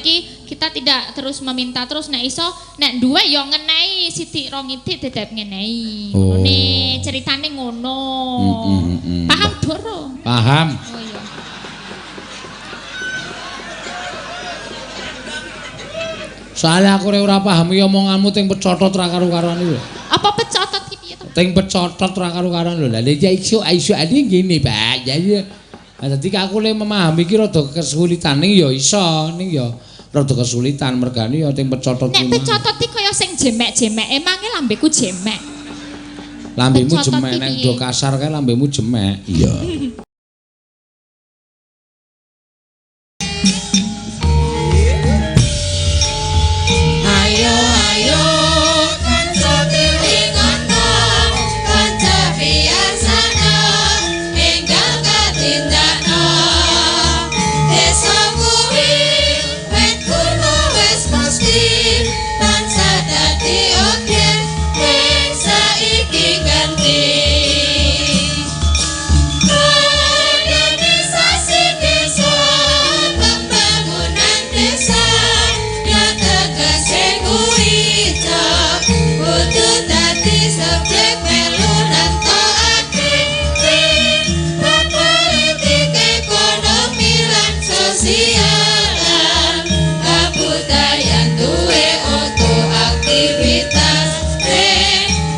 iki kita tidak terus meminta terus, nek iso nek duwe ya ngenehi sithik rong itik tetep ngenehi. Oh. Ngene ceritane ngono. Paham, Doro? Paham. Oh iya. Soale aku ora paham iki omonganmu ting pecotot ra karo-karuan iki lho. Apa pecotot ki piye to? Ting pecotot ra karo-karuan lho. Lah ya iso iso ane ngene, Pak. Ya iya. Lah dadi aku le memahami iki rada kesulitan ning ya iso, ning ya rada kesulitan mergane ya ting pecotot Nek kuwi. pecotot iki kaya sing jemek-jemek, emange lambeku jemek. Lambemu pecotot jemek iki nek piye? do kasar kae lambemu jemek. Iya. Ayo ayo kanca kelingono, kanca biasana, enggal katindakno. Desa kuwi wit kuno wis mesti tansah dadi objek ning saiki ganti. Modernisasi desa, pembangunan desa, ya tegese kuwi cok, kudu dadi subjek melu nentokake politik, ekonomi lan sosial lan kabudayan duwe oto aktivitas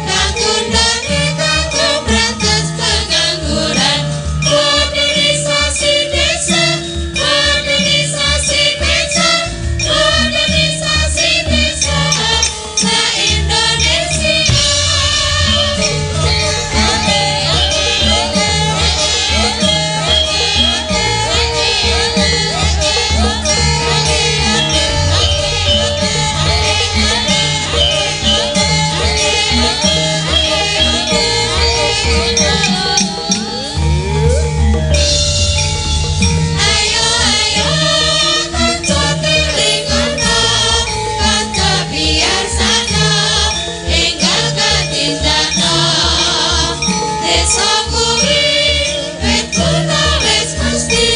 kang tundane kanggo mbrantas pengangguran. Modernisasi desa, modernisasi desa, modernisasi desa sa Indonesia. Ayo ayo kanca kelingono, kanca biasana, enggal katindakno. Desa kuwi wit kuno wis mesti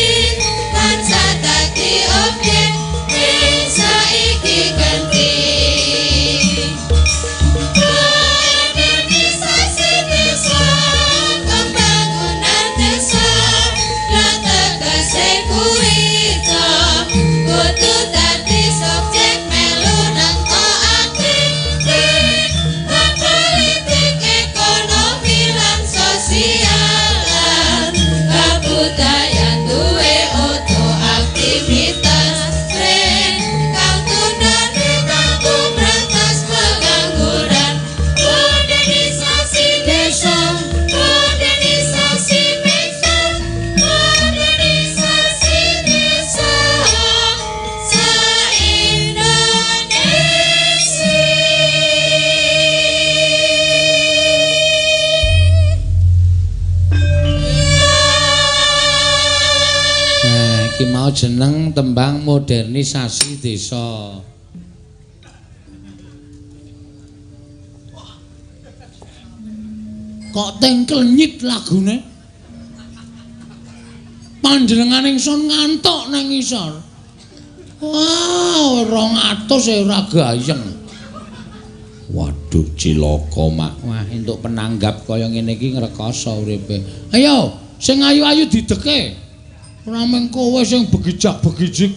tansah dadi objek ning saiki ganti. Modernisasi desa, pembangunan desa, ya tegese kuwi cok, kudu dadi subjek melu nentokake politik, ekonomi lan sosial lan kabudayan duwe oto aktivitas kang tundane kanggo mbrantas pengangguran. Modernisasi desa, modernisasi desa, modernisasi desa sa Indonesia. Nah, iki mau jeneng tembang modernisasi desa. Kok teng klenyit lagune? Panjenengan ingsun ngantuk nang ngisor. Wah, 200 e ora gayeng. Waduh, cilaka, Mak. Wah, entuk penanggap kaya ngene iki ngrekoso uripe. Ayo, sing ayu-ayu dideke. Ora mung kowe sing begijak-begijik.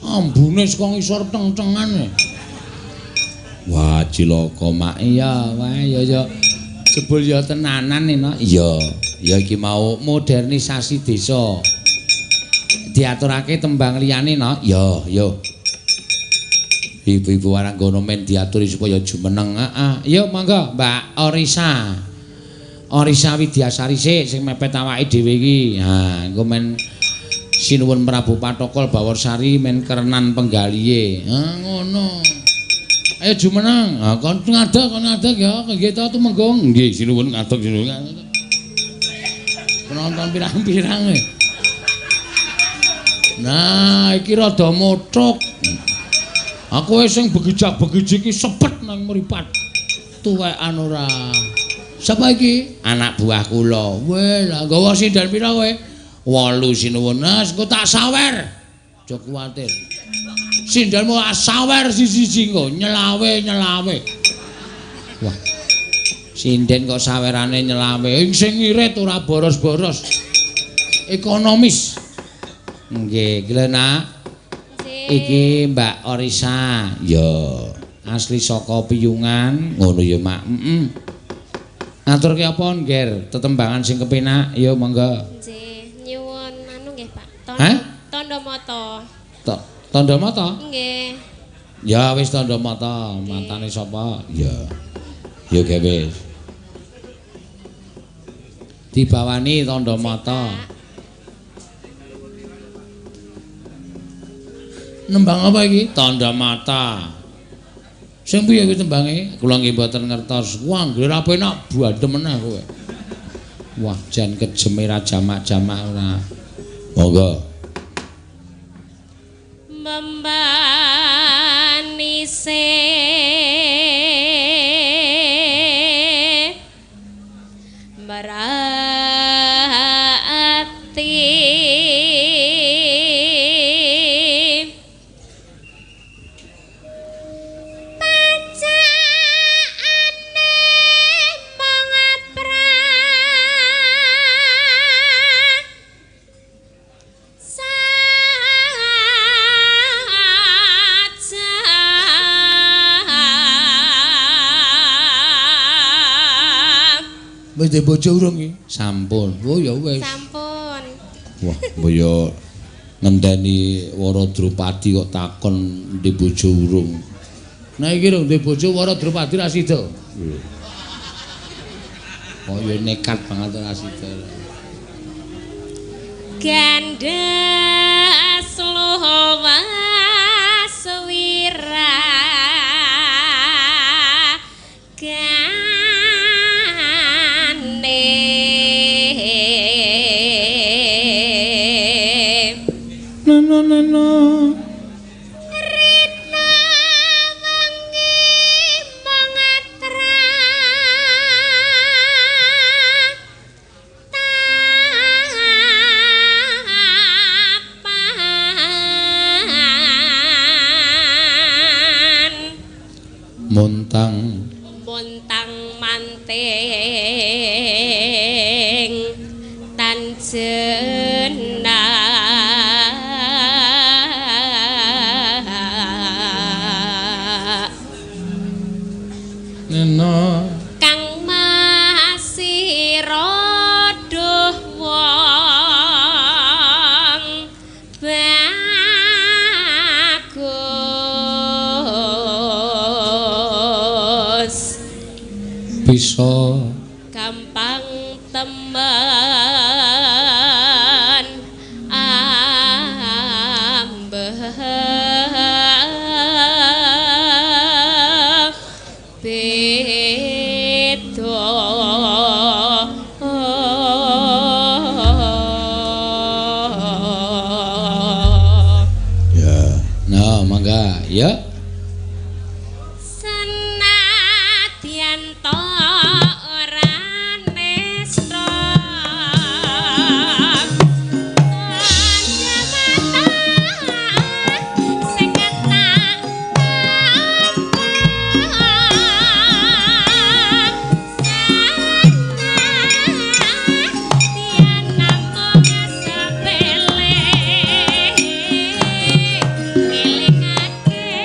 Ambune saka ngisor teng-tengan. Wah, cilaka, Mak. Iya, wah ya ya. Jebul ya tenanan eno. Iya, ya iki mau modernisasi desa. Diaturake tembang liyane no. Ya, ya. Ibu-ibu waranggana men diaturi supaya jumeneng. Heeh. Yo monggo Mbak Orisa. Orisa Widyasari sik sing mepet awake dhewe iki. Ha, engko men sinuwun Prabu Pathokol Baworsari men kerenan penggalihe. Ha ngono. Ayo jumeneng. Ha kon ngadeg ya. Nggih to tumenggung. Nggih sinuwun ngadeg sinuwun. Penonton pirang-pirang. Nah, iki rada mothok. Aku wis sing begijak-begijik iki sepet nang mripat. Tuwekan ora. Sapa iki? Anak buah kula. Weh, lah nggawa sinden pira kowe? 8 sinuwun. Nah, engko tak sawer. Aja kuwatir. Sindenmu sawer siji-siji engko nyelawe-nyelawe. Wah. Sinden kok sawerane nyelawe. Ing sing ngirit ora boros-boros. Ekonomis. Nggih, iki lho Nak. Iki Mbak Orisa. Ya, asli saka Piyungan. Ngono ya, Mak. Heeh. Ngaturke apa, Ngger? Tetembangan sing kepenak. Ya, monggo. Nggih, nyuwun anu nggih, Pak. Tondo mata. Tondo mata? Nggih. Ya wis tondo mata, matane sapa? Ya. Ya ge wis. Dibawani tondo mata. Nembang apa iki? Tondo mata. Sing piye kuwi tembange? Kula nggih mboten ngertos. Wah, anggere ra penak bandem meneh kowe. Wah, jan kejeme ra jamak-jamak ora. Monggo. Membanise merati pacaane mangapra Wis ndek bojo urung iki? Sampun. Oh ya wis. Sampun. Wah, mbok ya ngenteni Wara Drupadi kok takon ndek bojo urung. Nah iki rung ndek bojo Wara Drupadi ra sida. Kok ya nekat banget ora sida. Gandhes luwas wira Neno rina wengi mangatra tapan montang montang manting tan jenak. Neno Kang masira duh wong bagus bisa gampang temen ambeh beda. Ya. Nah, mangga ya. Senadyan ta ora nesta tanda mata sing tak tampa senadyan namung sepele ngelingake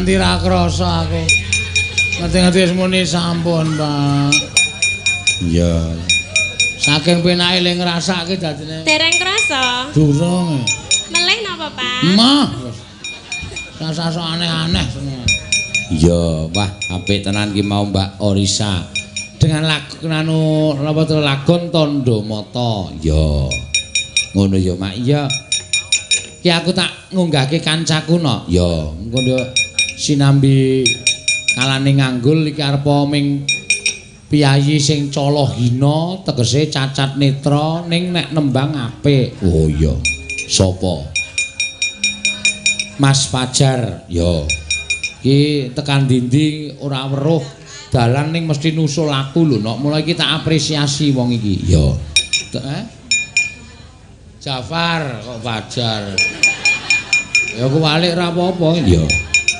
Nganti ra krasa aku. Ngerti-ngerti wis muni sampun, Pak. Iya. Saking penake le ngrasake dadine. Dereng krasa. Durung. Melih napa, Pak? Mah. Rasa-rasa aneh-aneh seneng. Iya, wah apik tenan ki mau Mbak Orisa. Dengan lagu anu napa to lagon Tandha Mata. Iya. Ngono ya, Mak. Iya. Ki aku tak ngunggahke kancaku no. Ya, engko nduk sinambi kalane nganggul iki arep ming piyayi sing cala hina tegese cacat netra ning nek nembang apik. Oh iya. Sapa? Mas Fajar. Ya. Ki tekan dindi ora weruh dalan ning mesti nusul aku lho nok. Mulai iki tak apresiasi wong iki. Ya. Jafar kok Fajar. Ya aku walik ora apa-apa. Ya.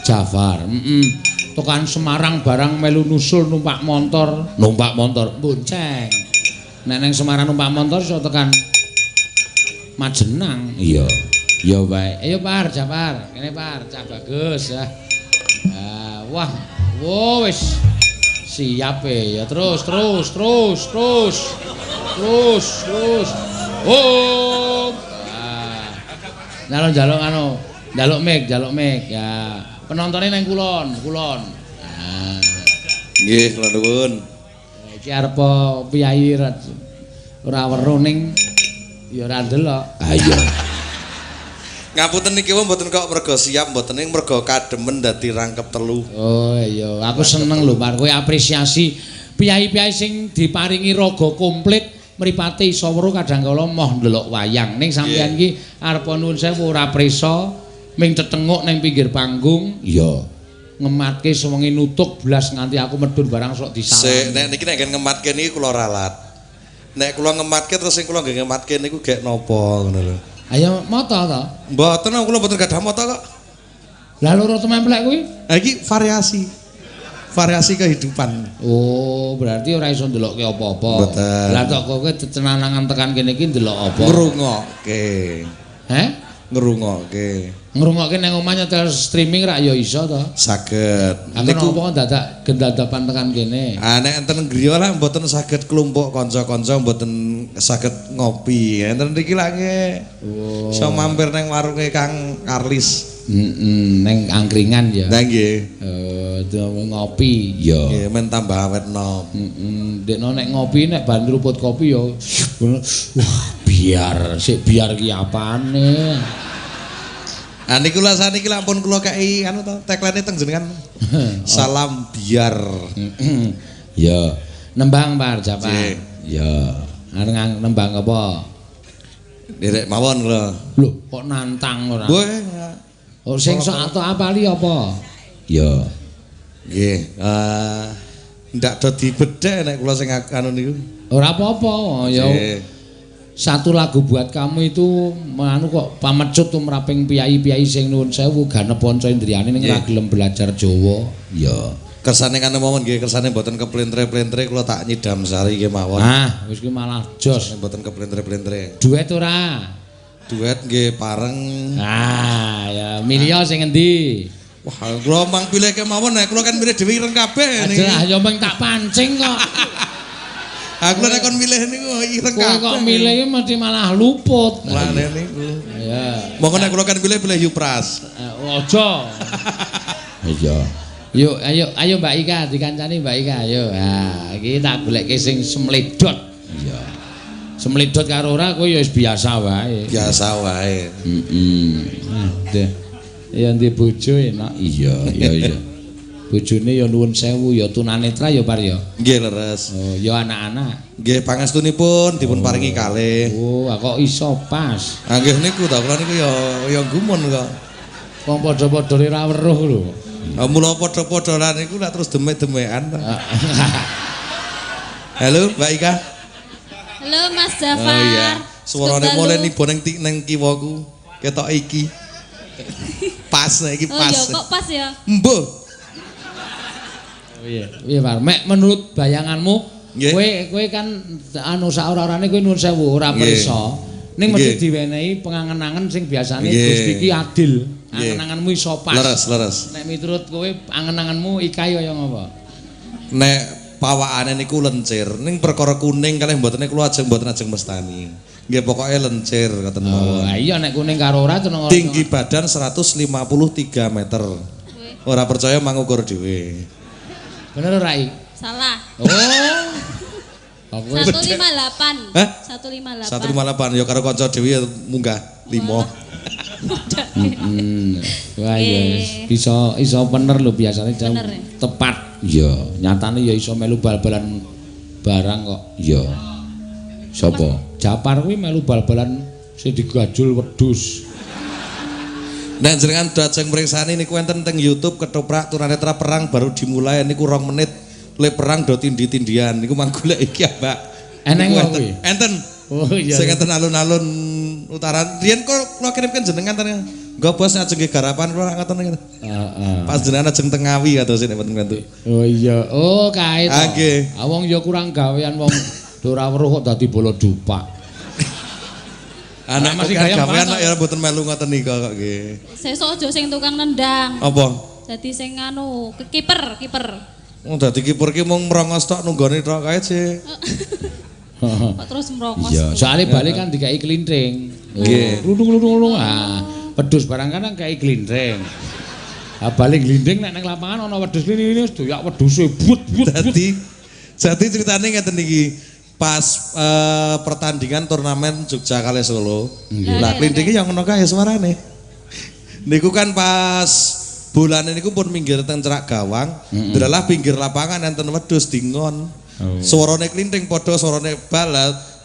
Jafar. Heeh. Tekan Semarang barang melu nusul numpak motor, bonceng. Nek nang Semarang numpak motor iso tekan Majenang. Iya. Ya wae. Ayo Par, Jafar. Kene Par, cah bagus ya. Ah, wah, wo wis siap e. Ya terus terus terus terus. Terus terus. Oh. Ah. Njaluk anu, njaluk mic, ya. Penontonnya nang kulon, kulon. Ah. Nggih, kula nuwun. Iki arep piyayi ora weruh ning ya ora ndelok. Ah iya. Ngapunten niki wong mboten kok mergo siap mboten ning mergo kademen dadi rangkep telu. Oh iya, aku seneng lho Par, kowe apresiasi piyayi-piyayi sing diparingi raga komplit mripate iso weruh kadang kala moh ndelok wayang. Ning sampeyan iki arep nuwun sewu ora prisa ming tetenguk ning pinggir panggung. Iya. Ngematke sewengi nutuk blas nganti aku medhun barang sok disalam. Sik, nek niki nek ngematke niki kula ralat. Nek kula ngematke terus sing kula nggih ngematke niku gek napa ngono lho. Ayo mata to? Mboten, kula mboten gadah mata kok. Lah loro tememplek kuwi? Ha iki variasi. Variasi kehidupan. Oh, berarti ora iso ndelokke apa-apa. Lah tok kowe tetenangan tekan kene iki ndelok apa? Ngrungokke. Heh? Ngrungokke. Ngrungokke nang omah nyetel streaming rak ya iso to? Saged. Niku napa dadak gendadapan tekan kene? Ah nek enten griya lah mboten saged klumpuk kanca-kanca, mboten saged ngopi. Enten mriki lah nggih. Oh. Iso mampir nang warunge Kang Karlis. Heeh, nang angkringan ya. Lah nggih. Ngopi ya. Nggih, men tambah awet nom. Heeh, ndekno nek ngopi nek ban ngruput kopi ya wah biar sik biar ki apane. Ah niku lha saniki lak pun kula kei anu to, tagline teng jenengan. Salam biar. Ya, nembang Par Jafar. Ya, areng nembang apa? Nderek mawon kula. Lho, kok nantang ora? Oh, sing sok atau apali apa? Ya. Nggih, ndak do dibedhek nek kula sing anu niku. Ora apa-apa, ya. Satu lagu buat kamu itu anu kok pamecut tumraping piyayi-piyayi sing nuwun sewu ganep panca indriyane ning ora gelem belajar Jawa. Ya. Kersane kan mawon nggih, kersane mboten keplentre-plentre kula tak nyidam sari nggih mawon. Ah, wis kuwi malah jos. Mboten keplentre-plentre. Duet ora? Duet nggih pareng. Ah, ya milih sing endi? Wah, kula mang pilih kemawon nek kula kan milih dhewe ireng kabeh niki. Aja ya mung tak pancing kok. Aku nek kon milih niku ireng kabeh. Kowe kok milih iki mesti malah luput. Mulane niku. Ya. Monggo nek kula kan milih pilih Yupras. Aja. Iya. Yuk, ayo ayo Mbak Ika dikancani Mbak Ika ayo. Ha, iki tak goleke sing semledot. Iya. Semledot karo ora kowe ya wis biasa wae. Biasa wae. Heeh. Nah, ya ndek bojo enak. Iya, iya iya. Bojone ya nuwun sewu ya tunanetra ya Par ya. Nggih leres. Oh, ya anak-anak. Nggih pangestunipun dipun paringi kalih. Oh, kok iso pas. Ah nggih niku ta kula niku ya ya gumun kok. Wong padha-padha ora weruh lho. Ah mula padha-padha lan niku lak terus demek-demekan ta. Halo Mbak Ika. Halo Mas Jafar. Oh iya. Suarane mulai nibo ning kiwaku. Ketok iki. Pas iki pas. Oh iya kok pas ya? Mbuh. Piye? Piye Par? Mek menurut bayanganmu kowe kan anu saora-orane kowe nuwun sewu ora pirsa. Ning mesti diwenehi pengangen-angen sing biasane Gusti iki adil. Angen-angenmu iso pas. Leres, leres. Nek miturut kowe angen-angenmu Ikai kaya ngapa? Nek pawakane niku lencir, ning perkara kuning kalih mbotene kula ajeng mboten ajeng mestani. Nggih pokoke lencir ngoten mawon. Oh, iya nek kuning karo ora ceneng. Tinggi badan 153 meter. Ora percaya mangukur dhewe. Bener ora iki? Salah. Oh. 158. Hah? 158. 158 ya karo kanca dhewe ya munggah 5. Wah iya iso iso bener lho biasane jam tepat. Iya, nyatane ya iso melu bal-balan barang kok. Iya. Sapa? Japar kuwi melu bal-balan sing digajul wedhus. Nek jenengan dajeng mriksani niku enten teng YouTube ketoprak tunanetra perang baru dimulai niku 2 menit le perang do tindi-tindian niku mang golek iki ya, Mbak. Eneng kok kuwi. Enten. Oh iya. Sing enten alun-alun utara. Riyen kok kula kirimkan jenengan ten. Nggo bos ajeng nggih garapan kula ngoten niku. Heeh. Pas jenengan ajeng teng Ngawi kados nek mboten bantu. Oh iya. Oh kae to. Ah nggih. Ah wong ya kurang gawean wong ora weruh kok dadi bola dupak. Anak masih masih gayeng gawean banget. kok ya mboten melu ngoten niku kok nggih. Sesuk aja sing tukang nendang. Apa? Dadi sing anu, kiper, kiper. Wong dadi kiper ki mung mrongos tok nunggone tok kae sih. Kok terus mrongos. Iya, soalnya balik kan dikai klinting. Nggih. Gludung-gludung. Ah, wedhus barang kan kei klinting. Ah balik glinding nek nang lapangan ana wedhus ngene wis doyak wedhuse but but. Dadi ceritane ngeten iki. Pas pertandingan turnamen Jogja kalih Solo. Lah klintinge yang ngono kae suarane. Niku kan pas bolane niku pun minggir teng cerak gawang, delalah pinggir lapangan enten wedhus dingon. Oh. Suarane klinting padha suarane bal,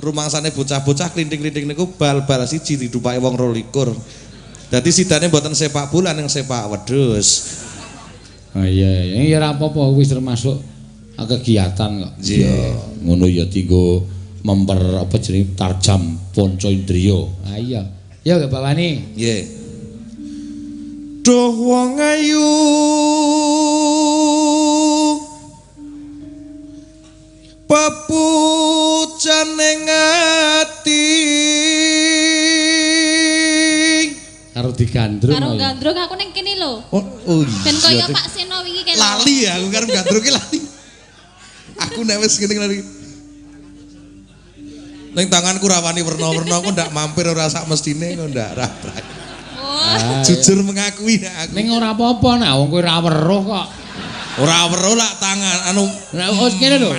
rumangsane bocah-bocah klinting-klinting niku bal-bal siji didupake wong 22. Dadi sidane mboten sepak bola ning sepak wedhus. Oh iya, iya ya ora apa-apa wis termasuk kegiatan kok. Iya, ngono ya dienggo memper apa jenenge tarjam panca indriya. Ah iya. Ya Bapak Wani. Nggih. Duh wong ayu pepujane ati. Karo digandrung. Karo gandrung aku ning kene lho. Oh, oh iya. Ben kaya Pak Seno wingi kene. Lali ya aku karo gandrung ki lali. Aku nek wis ngene lali. Ning tanganku rawani werna-werna aku ndak mampir ora sak mestine kok ndak ra. Oh. Jujur mengakui nek aku. Ning ora apa-apa nek wong kowe ora weruh kok. Ora weruh lak tangan anu. Nek wis ngene lho,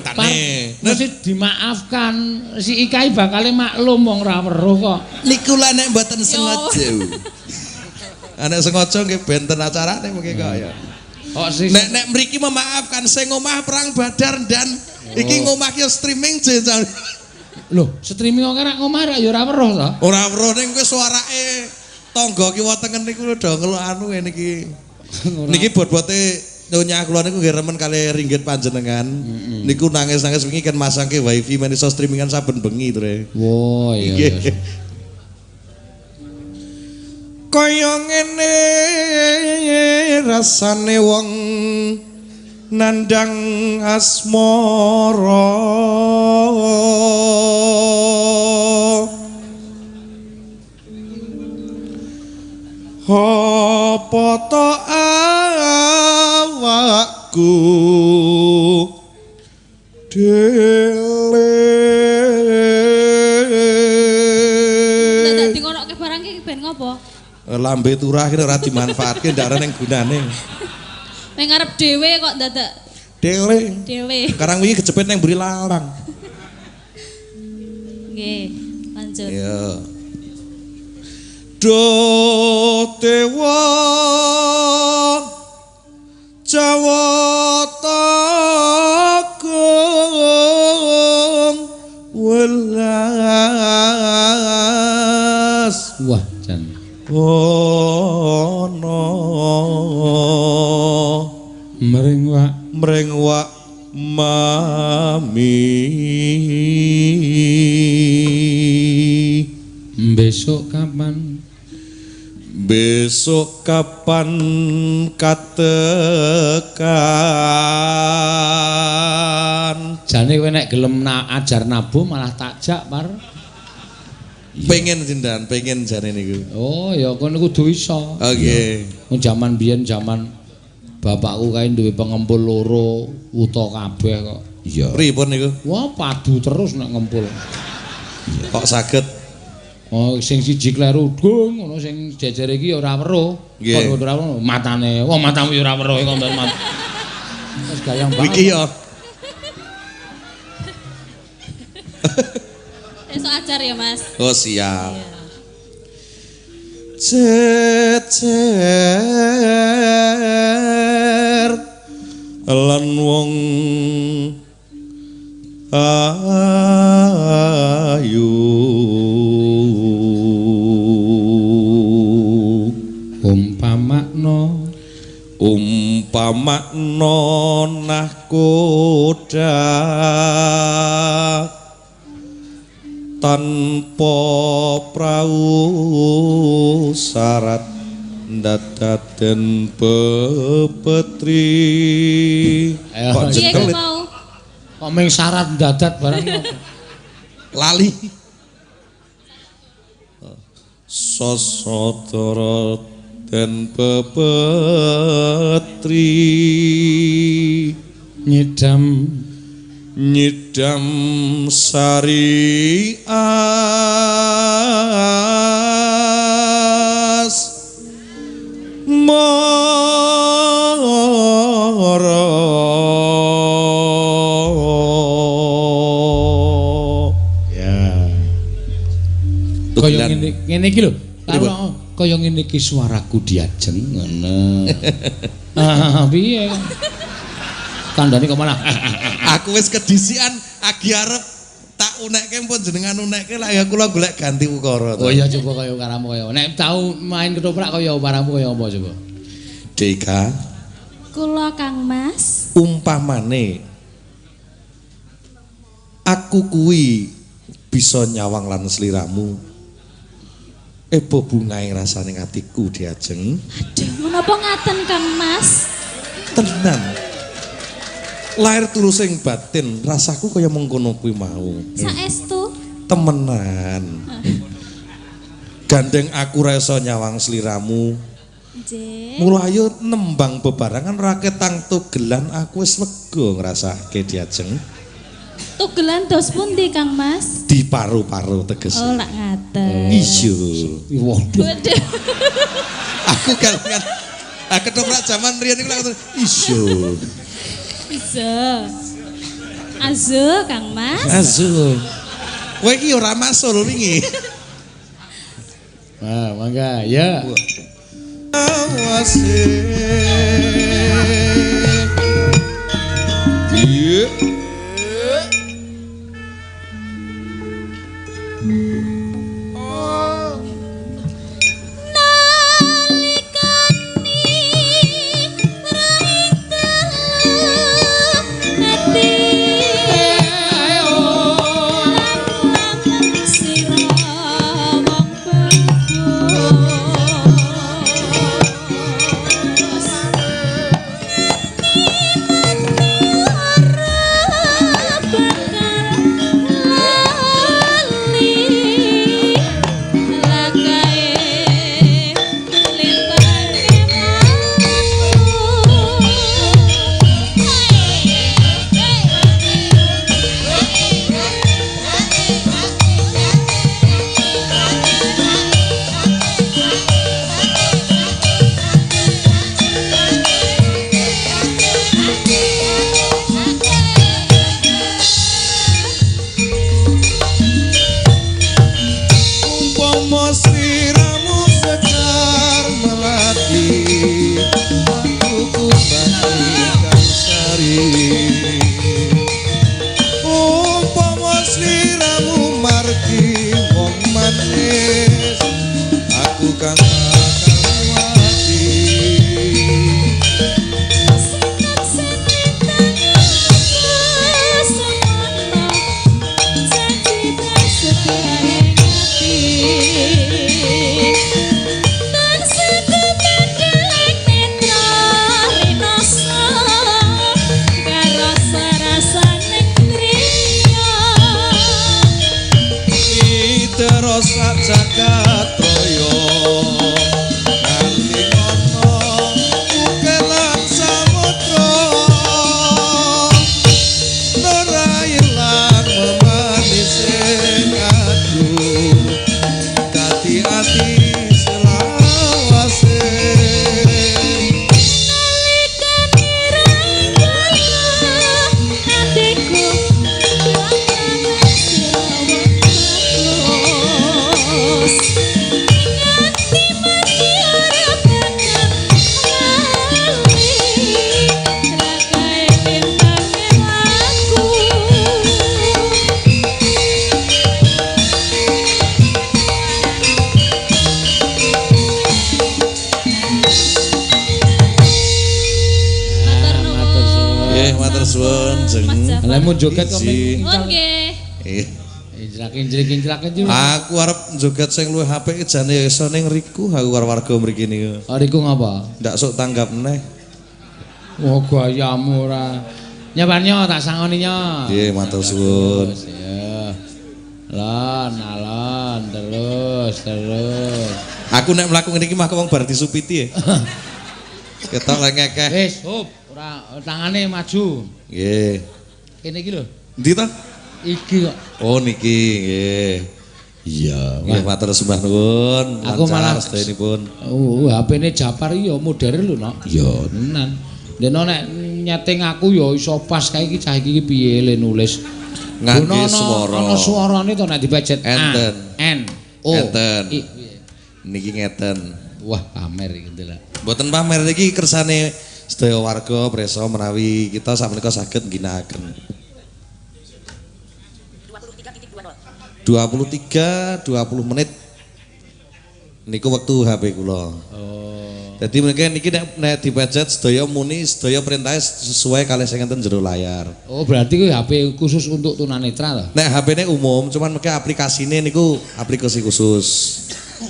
mesti dimaafkan. Si Ikai bakale maklum wong ora weruh kok. Niku lah nek mboten sengaja. Nek sengaja nggih benten acarane mungkin kok ya. Kok sih nek nek mriki memaafkan sing omah perang Badar dan iki ngomah ki streaming jen. Lho, streaming kok ora ngomah ya ora weruh to? Ora weruh ning kowe suarake tangga kiwa tengen niku do ngeluk anu ngene iki. Niki bot-bote nyonya kula niku nggih remen kalih ringgit panjenengan. Niku nangis-nangis wingi kan masangke wifi men iso streamingan saben bengi to. Wah, iya. Kaya ngene rasane wong nandang asmara. Apa to awakku dhewe. Dadak dingonokke barang iki ben ngopo? Lambe turah ki ora dimanfaatke ndak ana ning gunane. Ning ngarep dhewe kok dadak dhewe. Dhewe. Sekarang wingi kejepit ning mburi larang. Nggih, lanjut. Iya. Duh dewa Jawata kung welas. Wah, jan. Ono mring wak mring wak mami. Besok kapan? Besok kapan katekan? Jane kowe nek gelem ajar nabuh malah takjak, Par. Pengen jindan, pengen jane niku. Oh, ya kono kudu iso. Oke. Wong jaman biyen jaman bapakku kae duwe pengempul loro wuta kabeh kok. Iya. Pripun niku? Wah, padu terus nek ngempul. Kok saged? Oh, sing siji kleru dung ngono sing jejere iki ya ora weruh. Kok ora weruh matane. Wah, matamu ya ora weruh kok mat. Wis gayang banget. Iki ya. Besok ajar ya, Mas. Oh, siap. Cecer lan wong ayu umpamakno umpamakno nahkoda tanpa prau syarat ndadaden pepetri. Kok jetelit mau? Kok ming syarat ndadat barang apa? Lali. Sasodara den pepetri nyidam nyidam sari as mara. Ya. Kaya ngene ngene iki lho. Kaya ngene iki suaraku diajeng ngono. Ah, piye? Tandane kok malah aku wis kedisian agi arep tak unekke pun jenengan unekke lak ya kula golek ganti ukara. Oh iya coba kaya ukaramu kaya. Nek tau main ketoprak kaya ukaramu kaya apa coba? Deka. Kula Kang Mas. Umpamane aku kuwi bisa nyawang lan sliramu. Ebo bungae rasane atiku diajeng. Aduh, menapa ngaten Kang Mas? Tenan. Lahir tulus sing batin, rasaku kaya mengkono kuwi mau. Saestu? Temenan. Gandeng aku ra iso nyawang sliramu. Nggih. Mula ayo nembang bebarengan raketang tugelan aku wis lega ngrasake diajeng. Tugelan dos pundi Kang Mas? Di paru-paru tegese. Oh, lak ngaten. Iya. Waduh. Aku kelingan. Aku ketoprak jaman riyen iku lak iya. Bisa. Azu Kang Mas. Azu. Kowe iki ora masul wingi. Nah, mangga ya. Awase. Iya. Sira wong bagus. Jeng. Mas Jafar. Lah mun joget kok nggih. Injlak-injlik injlak. Aku arep joget sing luwih apik jane ya iso ning riku aku karo warga mriki niku. Oh riku ngapa? Ndak sok tanggap neh. Oh gayamu ora. Nyabanyo tak sangoni nyo. Nggih, matur suwun. Ya. Lon, alon terus, terus. Aku nek mlaku ngene iki mah wong bar disupiti ya. Ketok lek ngekeh. Wis, hop, ora tangane maju. Nggih. Kene iki lho. Endi ta? Iki kok. Oh niki nggih. Iya, nggih matur sembah nuwun. Aku malah sedayanipun. Oh, HP-ne Japar ya modern lho, Nok. Ya, tenan. Dene nek nyeting aku ya iso pas kae iki cah iki piye le nulis. Ngangge swara. Ana swarane to nek dipejet A N O Enten. I. Niki ngeten. Wah, pamer iki ndelok. Mboten pamer iki kersane sedaya warga presa menawi kita sakmenika saged ngginakaken. 23 20 menit niku wektu HP kula. Oh. Jadi mungkin niki nek dipejet sedaya muni sedaya perintahe sesuai kalih sing enten jero layar. Oh, berarti kuwi HP khusus untuk tunanetra to? Nek HP-ne umum, cuman mengke aplikasine niku aplikasi khusus.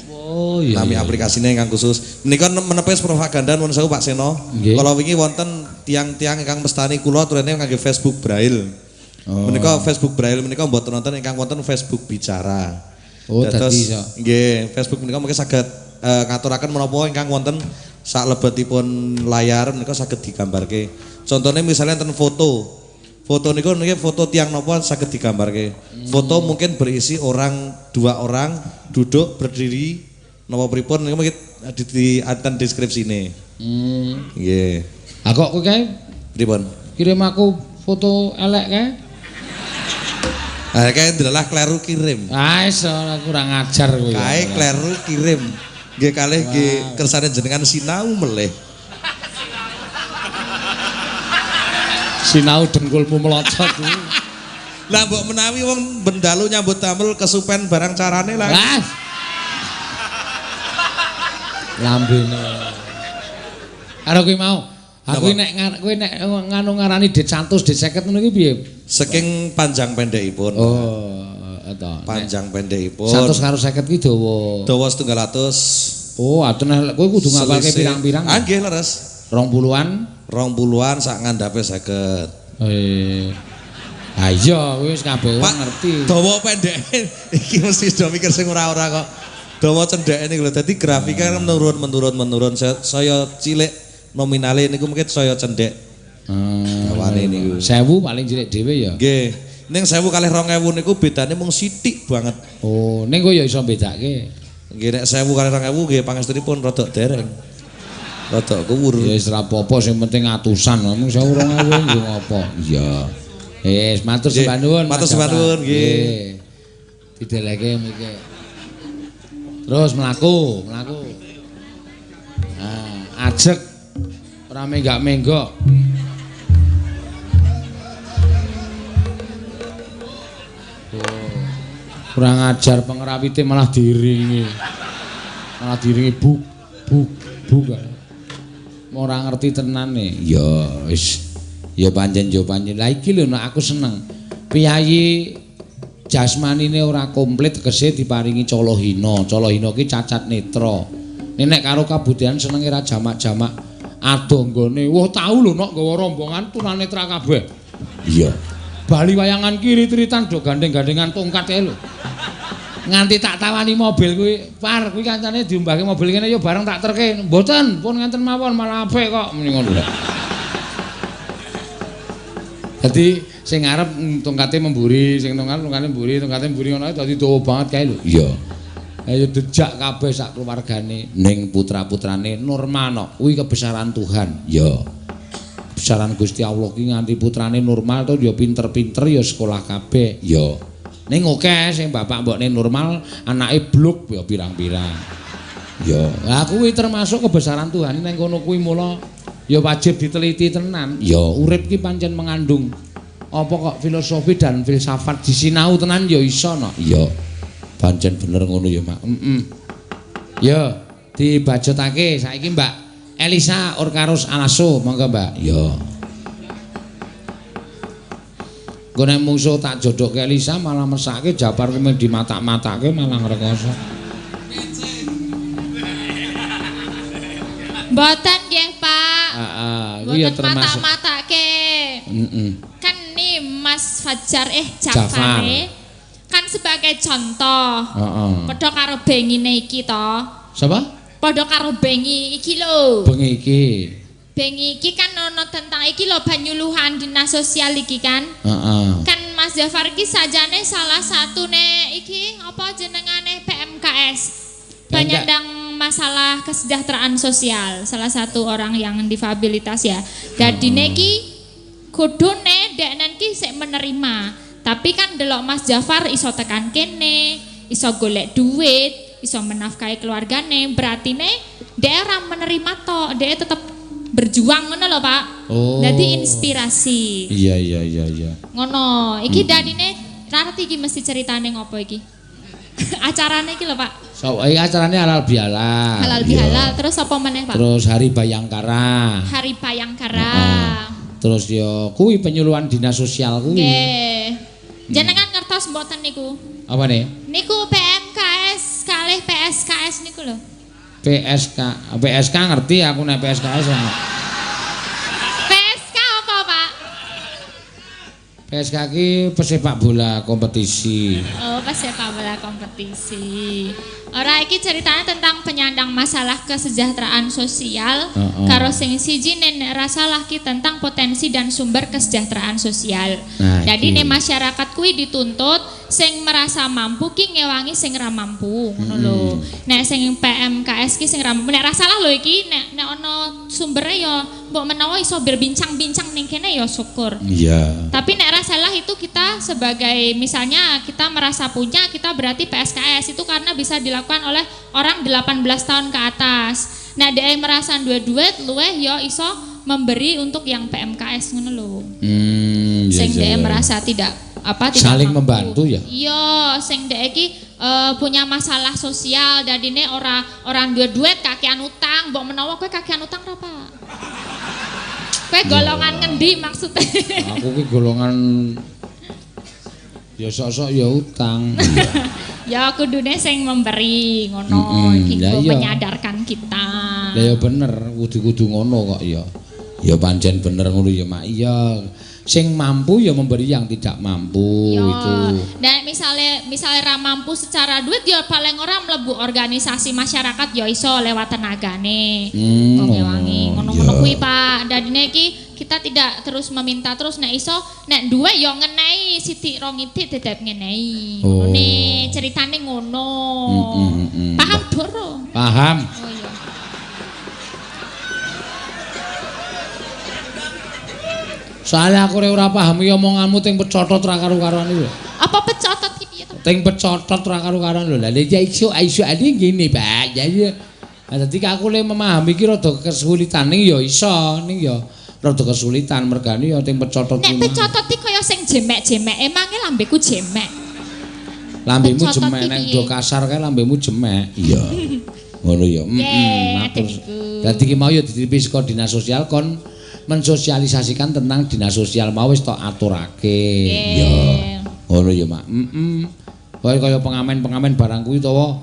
Oh iya. Nami aplikasine ingkang khusus. Menika menepis propaganda nuwun sewu Pak Seno. Kala wingi wonten tiang-tiang ingkang mestani kula turene ngangge Facebook Braille. Oh. Menika Facebook Braille menika mboten wonten ingkang wonten Facebook bicara. Oh, dadi iso. Nggih, Facebook menika mungkin saged ngaturaken menapa ingkang wonten saklebetipun layar menika saged digambarke. Contone misalnya enten foto. Foto niku niki foto tiang napa saged digambarke. Foto mungkin berisi orang, dua orang duduk berdiri napa pripun niku mungkin di enten deskripsine. Nggih. Ha kok kowe kae pripun? Kirim aku foto elek kae. Ah kae ndelalah kleru kirim. Ah wis kurang ajar kowe. Kae kleru kirim. Nggih kalih nggih kersane jenengan sinau melih. Sinau dengkulmu melocot kuwi. Lah mbok menawi wong bendalu nyambut damel kesupen barang carane lah. Lah. Lambene. Karo kuwi mau. Aku nek kowe nek nganu ngarani dit 100 dit 50 ngono iki piye? Saking panjang pendekipun. Oh, to. Panjang pendekipun. 100 karo 50 ki dawa. Dawa 700. Oh, ateneh kowe kudu ngapalke pirang-pirang. Ah nggih leres. 20-an? 20-an sak ngandhape 50. Ha iya kowe wis kabeh wong ngerti. Dawa pendeke iki mesti do mikir sing ora-ora kok. Dawa cendheke niku lho. Dadi grafika menurun menurun menurun saya cilik nominale niku mungkin saya cendhek. Dawane niku. 1000 paling cilik dhewe ya. Nggih. Ning 1000 kalih 2000 niku bedane mung sithik banget. Oh, ning kowe ya iso bedake. Nggih nek 1000 kalih 2000 nggih pangestunipun rada dereng. Rada kuwur. Ya wis ora apa-apa sing penting atusan. Mung 1000 2000 nggo ngopo. Iya. Wis matur sembah nuwun. Matur sembah nuwun nggih. Dideleke mriki. Terus mlaku, mlaku. Nah, ajeg ora menggak-menggok. Kurang ajar pengrawite malah diiringi. Malah diiringi buk buk buk. Ora ngerti tenane. Ya wis. Ya pancen ya pancen. Lah iki lho nek aku seneng. Piyayi jasmanine ora komplit tegese diparingi calohina. Calohina ki cacat netra. Nek karo kabudayan senenge ra jamak-jamak adoh nggone. Wah tau lho nok nggawa rombongan tunanetra kabeh. Iya. Bali wayangan kiri tiritan do gandeng-gandengan tongkat kae lho. Nganti tak tawani mobil kuwi, par kuwi kancane diumbahke mobil kene ya bareng tak terke. Mboten, pun ngenten mawon malah apik kok muni ngono lho. Dadi sing ngarep tongkate memburi, sing tongkat tongkate mburi, tongkate mburi ngono dadi dawa banget kae lho. Iya. Ayo dejak kabeh sak keluargane ning putra-putrane normal no. Kuwi kebesaran Tuhan. Ya. Kebesaran Gusti Allah ki nganti putrane normal to ya pinter-pinter ya sekolah kabeh. Ya. Ning akeh sing bapak mbokne normal anake bluk ya pirang-pirang. Ya. Lah kuwi termasuk kebesaran Tuhan ning kono kuwi mula ya wajib diteliti tenan. Ya urip ki pancen mengandung apa kok filosofi dan filsafat disinau tenan ya iso no. Ya. Pancen bener ngono ya, Mak. Heeh. Ya, dibajotake saiki Mbak Elisa Orkarus Alaso, monggo Mbak. Ya. Engko nek mungsuh tak jodohke Elisa malah mesake Japar kuwi mung dimatak-matake malah ngrekoso. Mboten nggih, Pak. Heeh, kuwi ya termasuk matak-matake. Heeh. Kan nih Mas Fajar Jafar kan sebagai contoh. Heeh. Padha karo bengine iki to. Sapa? Padha karo bengi iki lho. Bengi iki. Bengi iki kan ono tentang iki lho penyuluhan dinas sosial iki kan. Heeh. Kan Mas Jafar iki sajane salah satune iki apa jenengane PMKS. Penyandang masalah kesejahteraan sosial, salah satu orang yang difabilitas ya. Dadine iki kudune deknen ki sik menerima. Tapi kan delok Mas Jafar iso tekan kene, iso golek duit, iso menafkahi keluargane, berarti ne dhek ora menerima tok, dhek tetep berjuang ngono lho, Pak. Oh. Dadi inspirasi. Iya iya iya iya. Ngono. Iki dadine ra ngerti iki mesti ceritane ngopo iki. Acarane iki lho, Pak. So, iki acarane halal bihalal. Halal bihalal. Terus apa meneh, Pak? Terus Hari Bayangkara. Hari Bayangkara. Terus ya kuwi penyuluhan dinas sosial kuwi. Nggih. Jenengan ngertos mboten niku? Apa nih? Niku PMKS kalih PSKS niku lho. PSK, PSK ngerti aku nek PSKS. PSK apa, Pak? PSK ki pesepak bola kompetisi. Oh, pesepak bola kompetisi. Ora iki ceritanya tentang penyandang masalah kesejahteraan sosial. Karo sing siji nek ra salah ki tentang potensi dan sumber kesejahteraan sosial. Nah, jadi nek masyarakat kuwi dituntut sing merasa mampu ki ngewangi sing ra mampu, ngono lho. Nek sing PMKS ki sing ra mampu, nek ra salah lho iki nek nek ana sumbere ya mbok menawa iso berbincang-bincang ning kene ya syukur. Iya. Tapi nek ra salah itu kita sebagai misalnya kita merasa punya, kita berarti PSKS itu karena bisa dilakukan oleh orang 18 tahun ke atas. Nah, dia merasa duwe duit luweh ya iso memberi untuk yang PMKS ngono lho. Sing dia merasa tidak apa tidak saling mampu. Membantu ya. Iya, sing dhek iki punya masalah sosial dadine ora duwe duit kakean utang, mbok menawa kowe kakean utang ra, Pak? Kowe golongan ngendi maksudnya? Aku ki golongan ya sok-sok ya utang. Ya kudune sing memberi ngono iki menyadarkan kita. Lah ya bener, kudu-kudu ngono kok ya. Ya pancen bener ngono ya, Mak. Iya. Sing mampu ya memberi yang tidak mampu yo, itu. Dan misalnya ra mampu secara duit ya paling ora mlebu organisasi masyarakat ya iso lewat tenagane. Ngewangi ngono-ngono kuwi, Pak. Dadine iki kita tidak terus meminta terus nek iso nek duwe ya ngenehi sithik rong itik tetep ngenehi. Oh. Ngene ceritane ngono. Paham Doro? Paham. Oh iya. Soalnya aku ora paham iki omonganmu ting pecotot ra karo-karuan iki lho. Apa pecotot iki piye to? Ting pecotot ra karo-karuan lho. Lah ya iso ane ngene, Pak. Ya iya. Lah dadi aku le memahami iki rada kesulitan ning ya iso ning ya rada kesulitan mergane ya ting pecotot. Nek pecotot iki kaya sing jemek-jemek, emange lambeku jemek. Lambemu jemek nek do kasar kae lambemu jemek. Iya. Ngono ya. Heeh. Matur. Dadi iki mau ya dititipi saka dinas sosial kon mensosialisasikan tentang dinas sosial mau wis tok aturake. Iya. Ngono ya, Mak. Heeh. Kaya kaya pengamen-pengamen barang kuwi utawa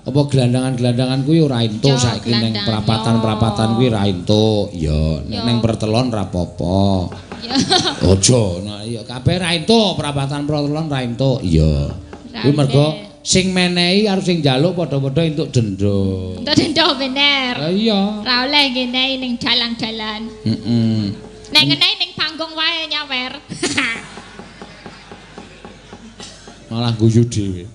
apa gelandangan-gelandangan kuwi ora entuk saiki ning perapatan-perapatan kuwi ora entuk. Ya, nek ning pertelon ra apa-apa. Aja, nah iya kabeh ra entuk, perapatan pertelon ra entuk. Iya. Kuwi mergo sing menehi karo sing njaluk padha-padha entuk denda. Entuk denda bener. Lah iya. Ra oleh ngenehi ning dalan-dalan. Heeh. Nek ngenehi ning panggung wae nyawer. Malah guyu dhewe.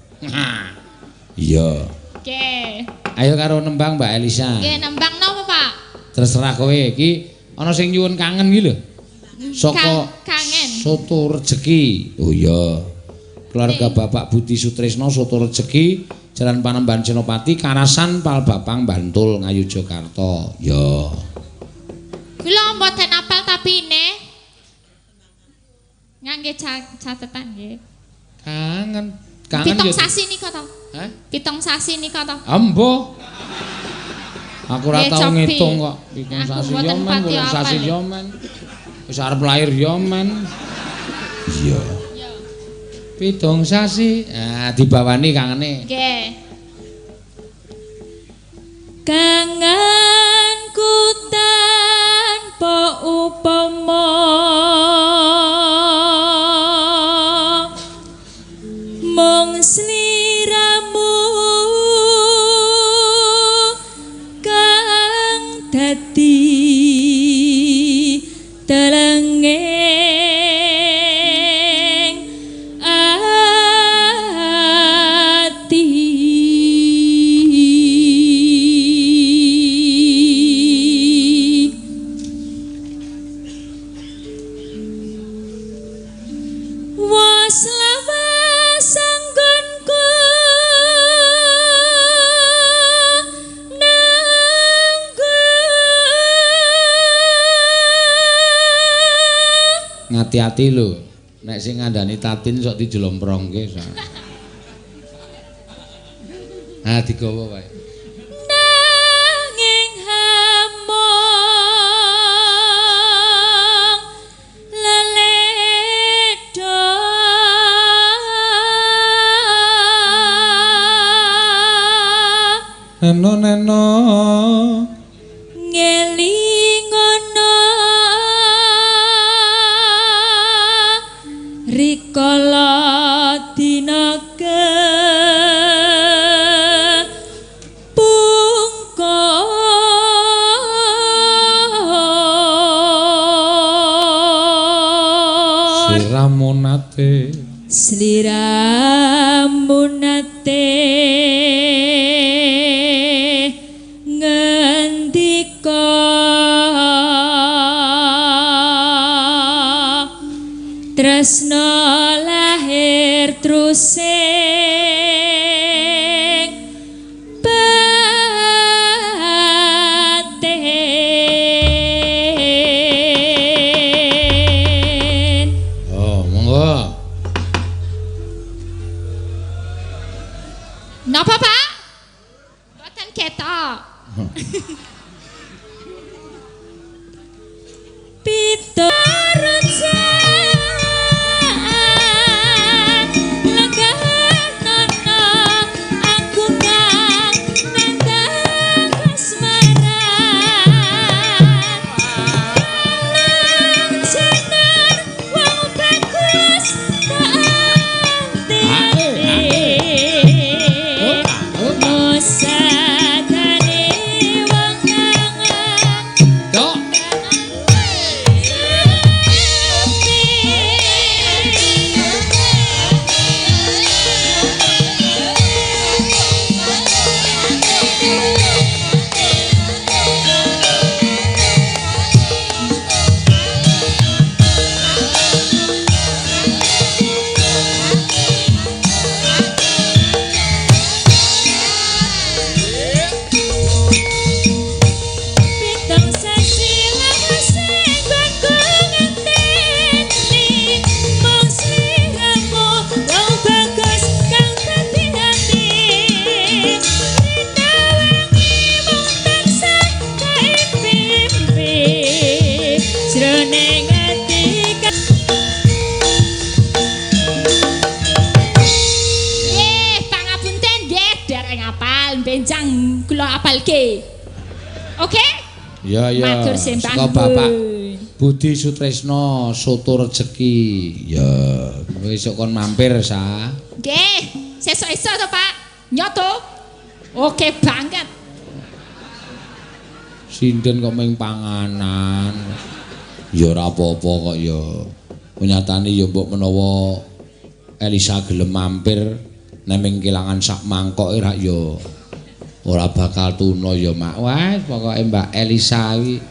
Iya. Oke. Ayo karo nembang Mbak Elisa. Nggih, nembang napa, Pak? Terserah kowe iki ana sing nyuwun kangen iki lho. Saka kangen. Soto Rejeki. Oh iya. Keluarga Bapak Budi Sutrisno Soto Rejeki, Jalan Panembahan Senopati, Karasan, Palbapang, Bantul, Ngayogyakarta. Ya. Kula mboten apal tapi ne ngangge catetan nggih. Kangen. Kangen pitung sasi nika to. Hah? Pitung sasi nika to. Embo. Aku ora tau ngitung kok. Pitung sasi yo men, wolung sasi yo men. Wis arep lahir yo men. Iya. 7 sasi. Ah, dibawani kangene. Nggih. Kangenku tanpa upama mung sliramu kang dadi telenging ati. Was lawas anggonku nanggo. Ngati-ati lho, nek sing ngandani Tatin sok dijelomprongke. Ah, digawa wae. Nanging hamong leledha Neno neno ngelingono rikala dina kepungkur. Sliramu nate, sliramu nate ngendika tresna lahir trusing batin. Oh, monggo. Napa, Pak? Mboten ketok. Benjang kula apalke. Oke? Ya ya. Matur sembah. Saka Bapak Budi Sutresno Soto Rejeki. Ya, besok kon mampir sa. Nggih, sesuk-esuk to, Pak. Nyoto. Oke banget. Sinden kok ming panganan. Ya ora apa-apa kok ya. Nyatane ya mbok menawa Elisa gelem mampir neming kelangan sak mangkoke rak ya ora bakal tuna ya Mak. Wah, pokoke Mbak Elisa iki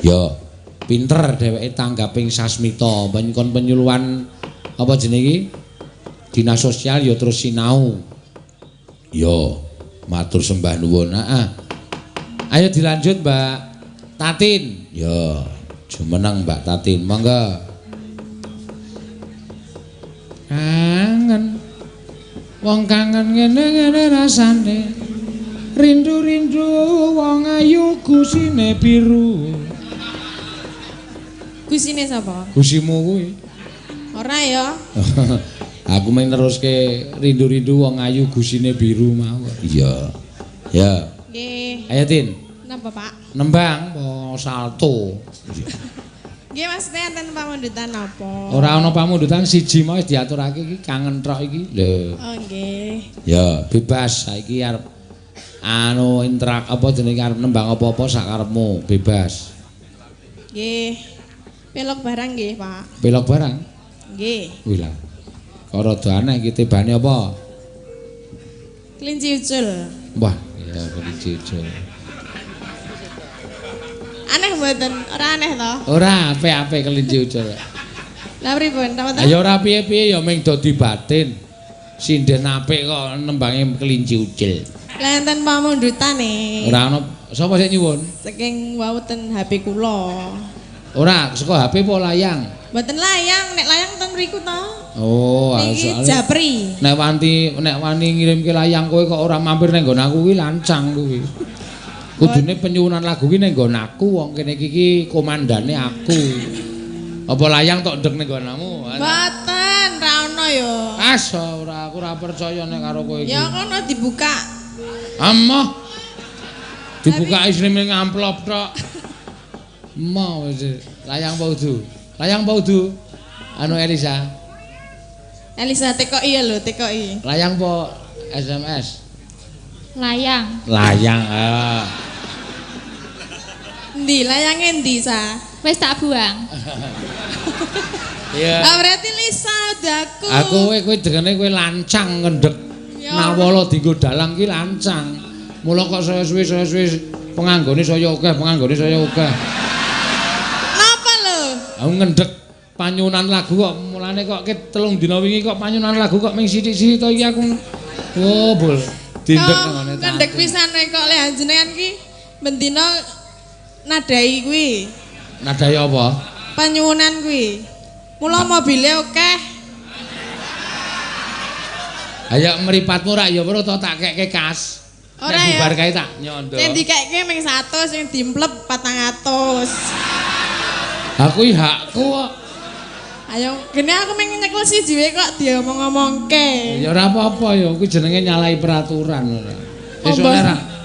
ya pinter dheweke tanggaping sasmita, kon penyuluhan apa jenenge iki? Dinas Sosial ya terus sinau. Ya, matur sembah nuwun. Heeh. Ayo dilanjut Mbak Tatin. Ya, jumeneng Mbak Tatin, monggo. Kangen. Wong kangen ngene-ngene rasane. Rindu-rindu wong ayu gusine biru. Gusine sapa? Gusimu kuwi. Ora ya. Aku mung neruske rindu-rindu wong ayu gusine biru mau. Iya. Ya. Nggih. Ayo Tin. Napa, Pak? Nembang apa salto? Nggih, maksudnya enten pamundutan napa? Ora ana pamundutan siji mau wis diaturake iki kangen tok iki. Lho. Oh, nggih. Ya, bebas saiki arep anu interak apa jenenge arep nembang apa-apa sak karepmu, bebas. Nggih. Pelok barang nggih, Pak. Pelok barang? Nggih. Wih lah. Kok rada aneh iki tibane apa? Kelinci ucul. Wah, ya kelinci ucul. Aneh mboten? Ora aneh to? Ora, apik-apik kelinci ucul. Lah pripun? Lah ya ora piye-piye ya ming dadi batin. Sinden apik kok nembange kelinci ucul. Lah enten pamundhutane. Ora ana sapa sing nyuwun? Saking wau ten HP kula. Ora, saka HP apa layang? Mboten layang, nek layang ten mriku to. Oh, niki japri. Nek wani ngirimke layang kowe kok ora mampir ning nggon aku kuwi lancang kuwi. Kudune penyuwunan lagu kuwi ning nggon aku, wong kene iki komandane aku. Apa layang tok ndek ning nggonamu? Mboten, ra ono ya. As ora, aku ora percaya nek karo kowe iki. Ya kono dibuka. Amoh. Dibuka isine ming amplop tok. Emoh wis. Layang apa udu? Layang apa udu? Anu Elisa. Elisa TKI ya lho, TKI. Layang apa SMS? Layang. Layang. Ah. Endi layange endi, Sa? Wis tak buang. Iya. Ah berarti Lisa udah aku. Aku kowe dengene kowe lancang ngendhek. Nawala dienggo dalang ki lancang. Mula kok saya suwe penganggone saya akeh, penganggone saya akeh. Napa lho? Aku ngendhek panyunan lagu kok mulane kok ket 3 dina wingi kok panyunan lagu kok ming sithik-sithik to iki aku. Oh, bol. Dindek ngene ta. Ngendhek pisan kok lek jenengan ki bendina nadai kuwi. Nadai apa? Panyuwunan kuwi. Mula mobile akeh. Ayo mripatmu rak ya weruh to tak kekke kas. Ora ya. Bubar kae tak nyondo. Sing dikekke ming 100, sing dimplep 400. Aku iki hakku kok. Ayo, gene aku ming nyekel siji wae kok diomong-omongke. Ya ora apa-apa ya, kuwi jenenge nyalahi peraturan ora.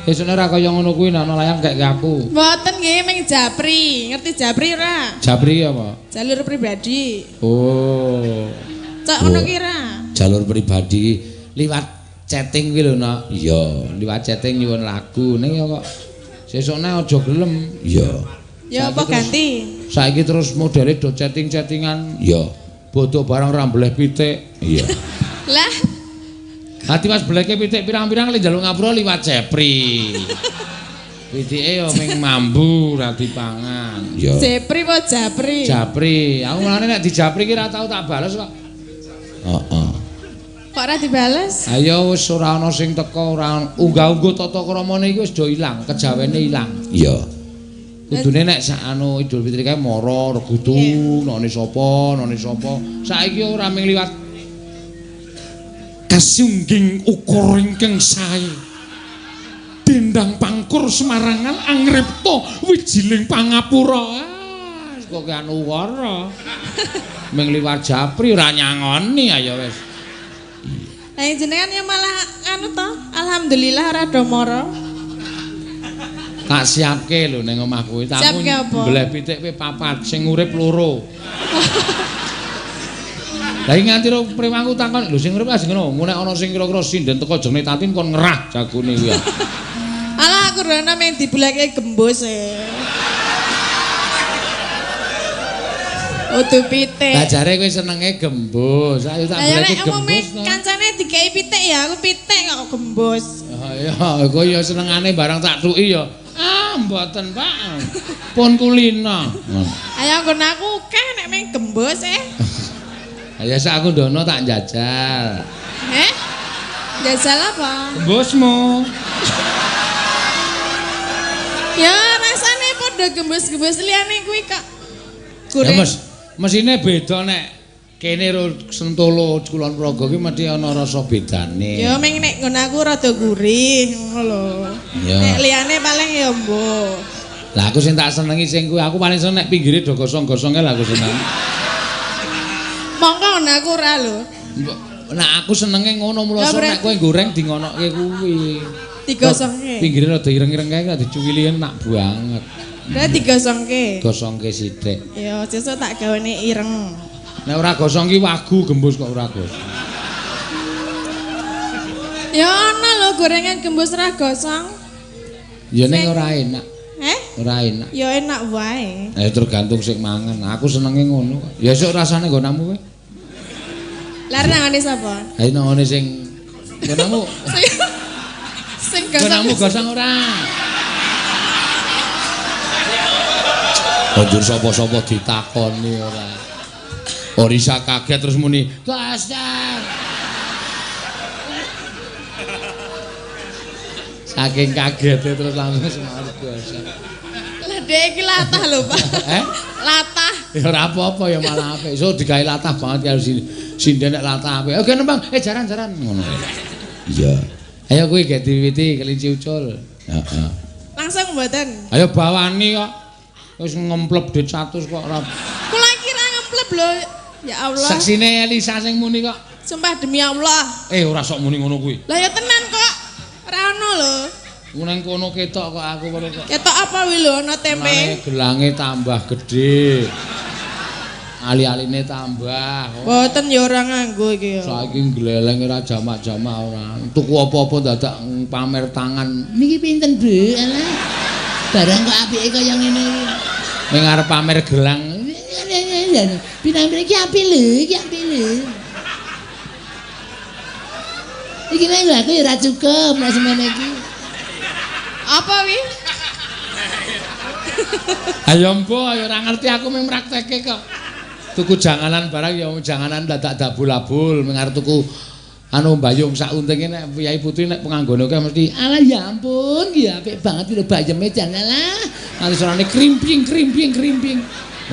Esuk ora kaya ngono kuwi nek ana layang kekke aku. Mboten nggih ming japri. Ngerti japri ora? Japri apa? Jalur pribadi. Oh. Cok ngono ki ora? Jalur pribadi liwat chatting kuwi lho, Nak. Iya, liwat chatting nyuwun lagu ning ya kok sesukne aja gelem. Iya. Ya apa ganti? Saiki terus modele do chatting-chattingan. Iya. Bodho barang ra mbleh pitik. Iya. Lah. Hati pas bleke pitik pirang-pirang le njaluk ngapura liwat Jepri. Pitike ya ming mambu ra dipangan. Iya. Jepri apa Japri? Japri. Aku mulane nek dijapri ki ra tau tak bales kok. Heeh. Kok ora dibales? Ayo wis ora ana sing teko, ora unggah-ungguh tata kramane iki wis do ilang, kejawene ilang. Iya. Kudune nek sak anu Idul Fitri kae mara regudu, none sapa, none sapa. Saiki ora ming liwat kasungging ukur ingkang sae. Dendang pangkur Semarangan angripta wijiling pangapura. Ah, kok anu wara. Ming liwat japri ora nyangoni ayo wis. Lah jenengan ya malah anu to, alhamdulillah ora do mara. Tak siapke lho ning omah kuwi. Siapke apa? Mbleh pitik kuwi papat, sing urip loro. Lah iki nganti prewangku takon, lho sing urip lajeng ngono, nek ana sing kira-kira sinden teko jenenge Tatin kon ngerah jagone kuwi. Alah aku rono mung dibulake gembus e. Udu pitik. Lah jare kowe senenge gembus. Ayo tak bulake gembus. Kancane dikeki pitik ya, aku pitik kok gembus. Ya, kowe ya senengane barang tak tuki ya. Ah, mboten, Pak. Pun kulina. Ayo nggon aku akeh nek mung gembus e. Ayo sak aku ndono tak njajal. Heh? Njajal apa? Gembusmu. Ya rasane padha gembus-gembus liyane kuwi kok. Ya, Mas, mesine beda nek kene ro Sentolo Kulon Progo ki mesti ana rasa bedane. Ya ming nek nggon aku rada gurih ngono lho. Nek liyane paling ya mbuh. Lah aku sing tak senengi sing kuwi aku paling seneng nek pinggire do gosong-gosonge lah aku seneng. Monggo aku ora lho. Nah aku senenge ngono mula nek kowe goreng di ngonoke kuwi. Digosongke. Pinggire rada ireng-ireng kae nek dicuwili enak banget. Lah digosongke. Gosongke sithik. Ya sesuk tak gawane ireng. Nek ora gosong ki wagu gembus kok ora gosong. Ya ana lho gorengan gembus ora gosong. Ya ning ora enak. Heh? Ora enak. Ya enak wae. Eh tergantung sing mangan. Aku senenge ngono kok. Ya esuk rasane nggonamu kowe. Lah nangane sapa? Ha nangane sing nggonamu. Sing gosong. Nggonamu gosong ora? Banjur sapa-sapa ditakoni ora. Orisa kaget terus muni, "Gosong." Saking kagetnya terus langsung semaur gosong. Lah dhek iki latah lho, Pak. Eh? Latah. Ya ora apa-apa ya malah apik. So digawe latah banget karo sinden nek latah apik. Oke nembang, jaran-jaran ngono. Iya. Ayo kuwi gek diwiti kelinci ucul. Heeh. Langsung mboten. Ayo bawani kok. Wis ngemplep dit 100 kok ora. Kula kira ngemplep lho. Ya Allah. Saksine Elisa sing muni kok. Sumpah demi Allah. Ora sok muni ngono kuwi. Lah ya tenan kok. Ora ono lho. Nang kono ketok kok aku ngono kok. Ketok apa wi lho ana tempe? Gelange tambah gedhe. Ali-aline tambah. Mboten ya ora nganggo iki ya. Saiki gleleng ora jamak-jamak ora. Tuku apa-apa dadak pamer tangan. Niki pinten, Bu? Alah. Barang kok apike kaya ngene iki. Ning arep pamer gelang. Pinang-pinang iki apik lho, iki apik lho. Iki nek aku ya ora cukup nek semene iki. Apa wi? Ayo mbo, ayo ora ngerti aku mung praktekke kok. Tuku janganan barang ya janganan dadak dabul-abul, mung arep tuku anu mbayung sak untinge nek Kyai Putri nek penganggone akeh mesti alah ya ampun ki apik banget lho bayeme jan alah. Nganti suarane krimping krimping krimping.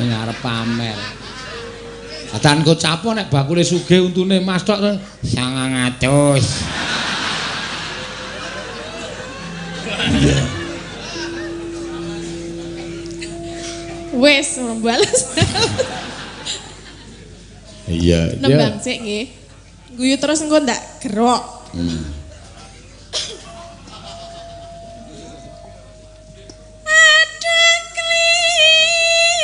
Ning arep pamer. Atan kok capo nek bakule sugih untune mas tok 900. Wes bales. Iya, nembang sik nggih. Guyu terus engko ndak gerok. Ada kelinciku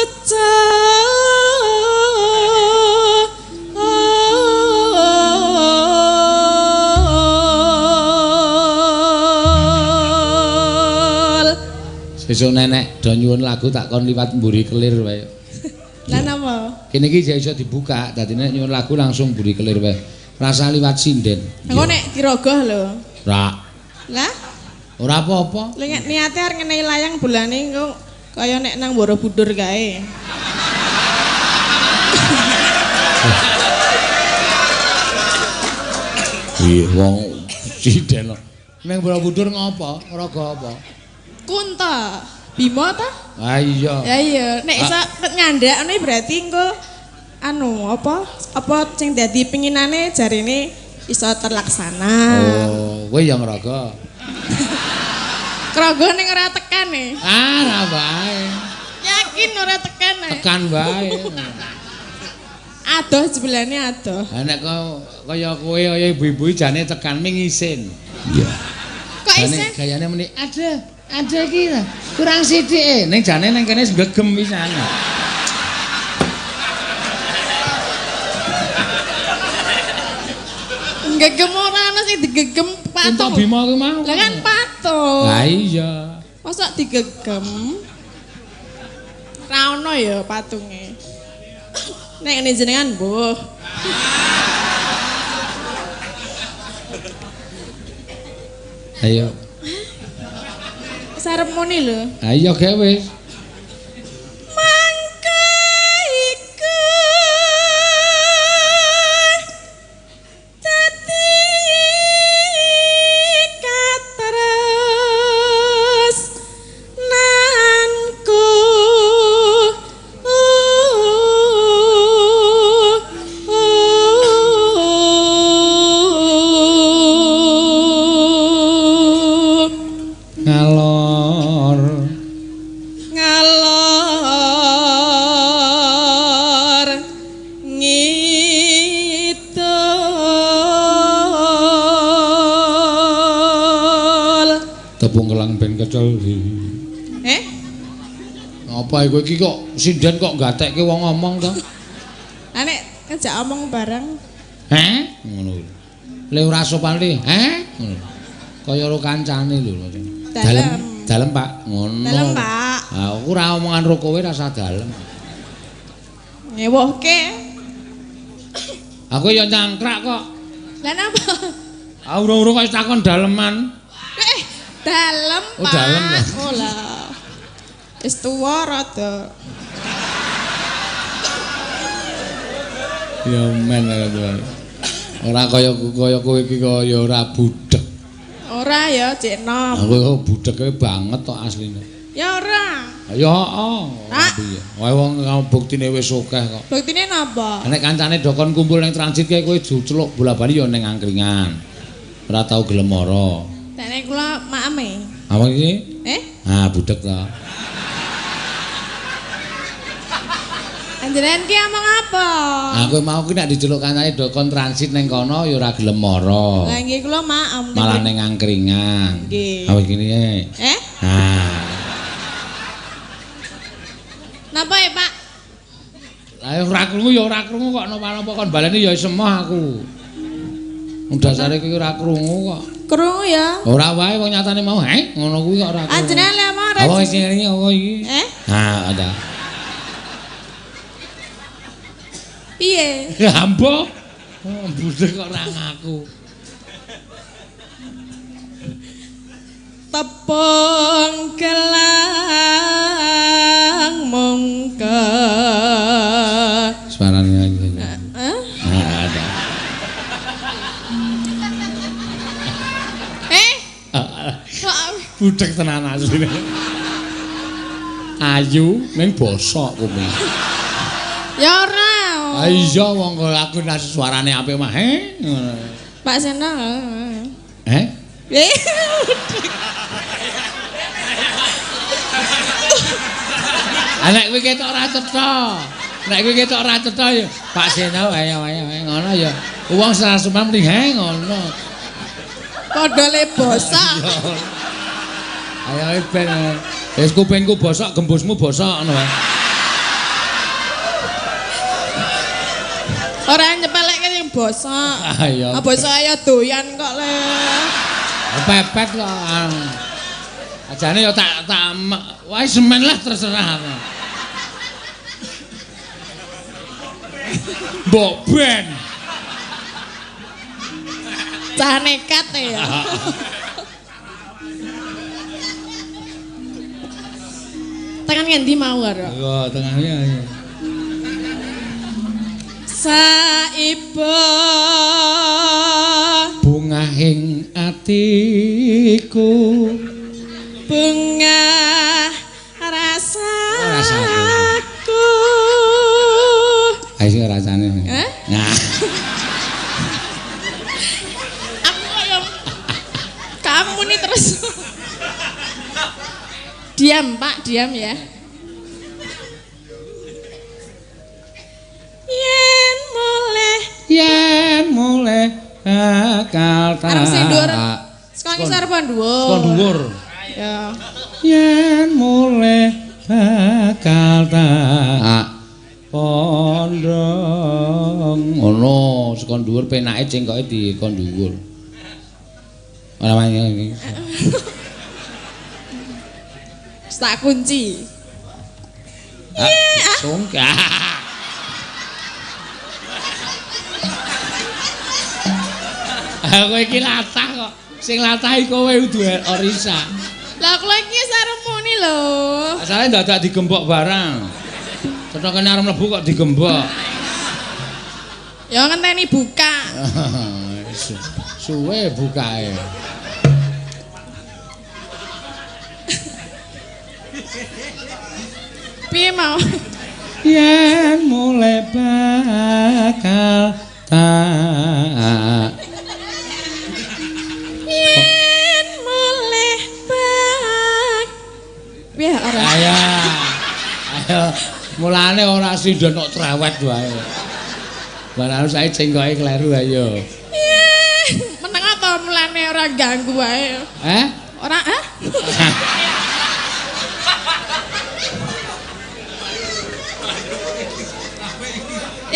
ucul. Sesuk nenek do nyuwun lagu tak kon liwat mburi kelir wae. Lah napa? Kene iki iso dibuka, dadi nek nyuwun lagu langsung mburi kelir wae. Rasa liwat sinden. Engko nek dirogoh lho. Ora. Lah? Ora apa-apa. Lha nek niate arep ngenehi layang bulane engko kaya nek nang Borobudur kae. Iya, wong sinden. Nang Borobudur ngopo? Ngrogoh apa? Kunta Bima ta? Ah iya. Ya iya, nek iso ngandhakne berarti engko anu apa? Apa sing dadi pinginane jarine iso terlaksana. Oh, kowe ya ngrogoh. Krogo ning ora tekan e. Ah, ora wae. Yakin ora tekan e. Tekan wae. Adoh jebulane adoh. Ha nek kaya kowe kaya ibu-ibu jane tekan ming isin. Iya. Kok isin? Gayane muni, "Aduh, ada iki kurang sithik." Ning jane ning kene gegem pisan. Gegem ora ana sing digegem patung. Kunta Bima kuwi mau. Lah kan patung. Lah iya. Mosok digegem? Ra ono ya patunge. Nek ngene jenengan mbuh. Ayo. Sarep muni lho. Ayo ge wis. Mangka iku dadi katres nanku ngalor dalang ben kecel. Eh? Apa iku iki kok sinden kok gatekke wong ngomong to? Lah nek ngejak omong bareng. Heh? Ngono. Le ora sopan li, heh? Ngono. Kaya ro kancane lho. Dalem. Dalem, Pak. Ngono. Dalem, Pak. Ha, aku ora omongan ro kowe rasa dalem. Ngewuhke. Aku ya nyangkrak kok. Lah napa? Ah urung-urung kok takon daleman. Dalem, Pak. Oh, dalem ya. Oh lah. Wis tuwa rada. Ya men ora kaya kaya kowe iki kaya ora budhek. Ora ya, cek nom. Aku kok budheke banget tok asline. Ya ora. Ya heeh. Piye? Wae wong buktine wis akeh kok. Buktine napa? Nek kancane dokon kumpul ning transit kae kowe juceluk bola-bali ya ning angkringan. Ora tau gelem mara. Nek kula maeme. Apa iki? Eh? Ah, budhek to. Anjenengan ki omong apa? Aku mau ki nek diceluk kancane dokon transit ning kono ya ora gelem mara. Lah nggih kula maem. Malah ning angkringan. Nggih. Apa iki? Eh? Ah. Napa ya, Pak? Lah ora krungu ya ora krungu kok napa-napa kon baleni ya semoh aku. Wong dasare kowe ora krungu kok. Krungu ya. Ora wae wong nyatane mau, heh, ngono kuwi kok ora krungu. Anjenengan lek mau ora. Apa sing ngene apa iki? Eh? Ha, ada. Piye? Ya ambo. Oh, budhek kok ora ngaku. Tepung gelang mongko. Suarane lagi. Heeh. Nah, ada. Eh? Budhek tenan asline. Ayu ning bosok kuwi. Ya ora. Ah iya wong kok aku nek suarane apik mah he ngono. Pak Seno. Eh? Eh. Nek kowe ketok ora cetha. Nek kowe ketok ora cetha ya Pak Seno ayo ayo ngono ya. Wong serasuman muni he ngono. Padha le bosok. Ayo ben. Wis kupingku bosok, gembusmu bosok ngono wae. Ora nyepelekke sing bosok. Ayo. Ah bosok ayo doyan kok le. Pepet kok. Ajane ya tak wae semen lah terserah aku. Mbok ben. Cah nekat ya. Tangan ngendi mau karo? Iya, tengahnya. Saiba bungahing atiku bunga rasaku. Ayo sing rasane. Eh? Nah. Aku kaya kamu nih terus. Diam, Pak, diam ya. Yen muleh, yen muleh bakal tak. Arep sing dhuwur. Saka ngisor apa dhuwur? Saka dhuwur. Ya. Yen muleh bakal tak pondong. Ngono, saka dhuwur penake cengkoke di kon dhuwur. Ora iki. Tak kunci. Iya. Sungkah. Aku iki latah kok. Sing latah iku kowe kudu Orisa. Lah kula iki wis arep muni lho. Asale dadak digembok barang. Cethokane arep mlebu kok digembok. Ya ngenteni buka. Suwe bukae. Piye mau? Yen mulai bakal tak. Yen mulai bak. Piye ora? Ayo. Ayo. Mulane ora sindon kok trewet wae. Barang sae cengkoke kleru ayo. Yen meneng apa mulane ora ganggu wae. Eh? Ora ah?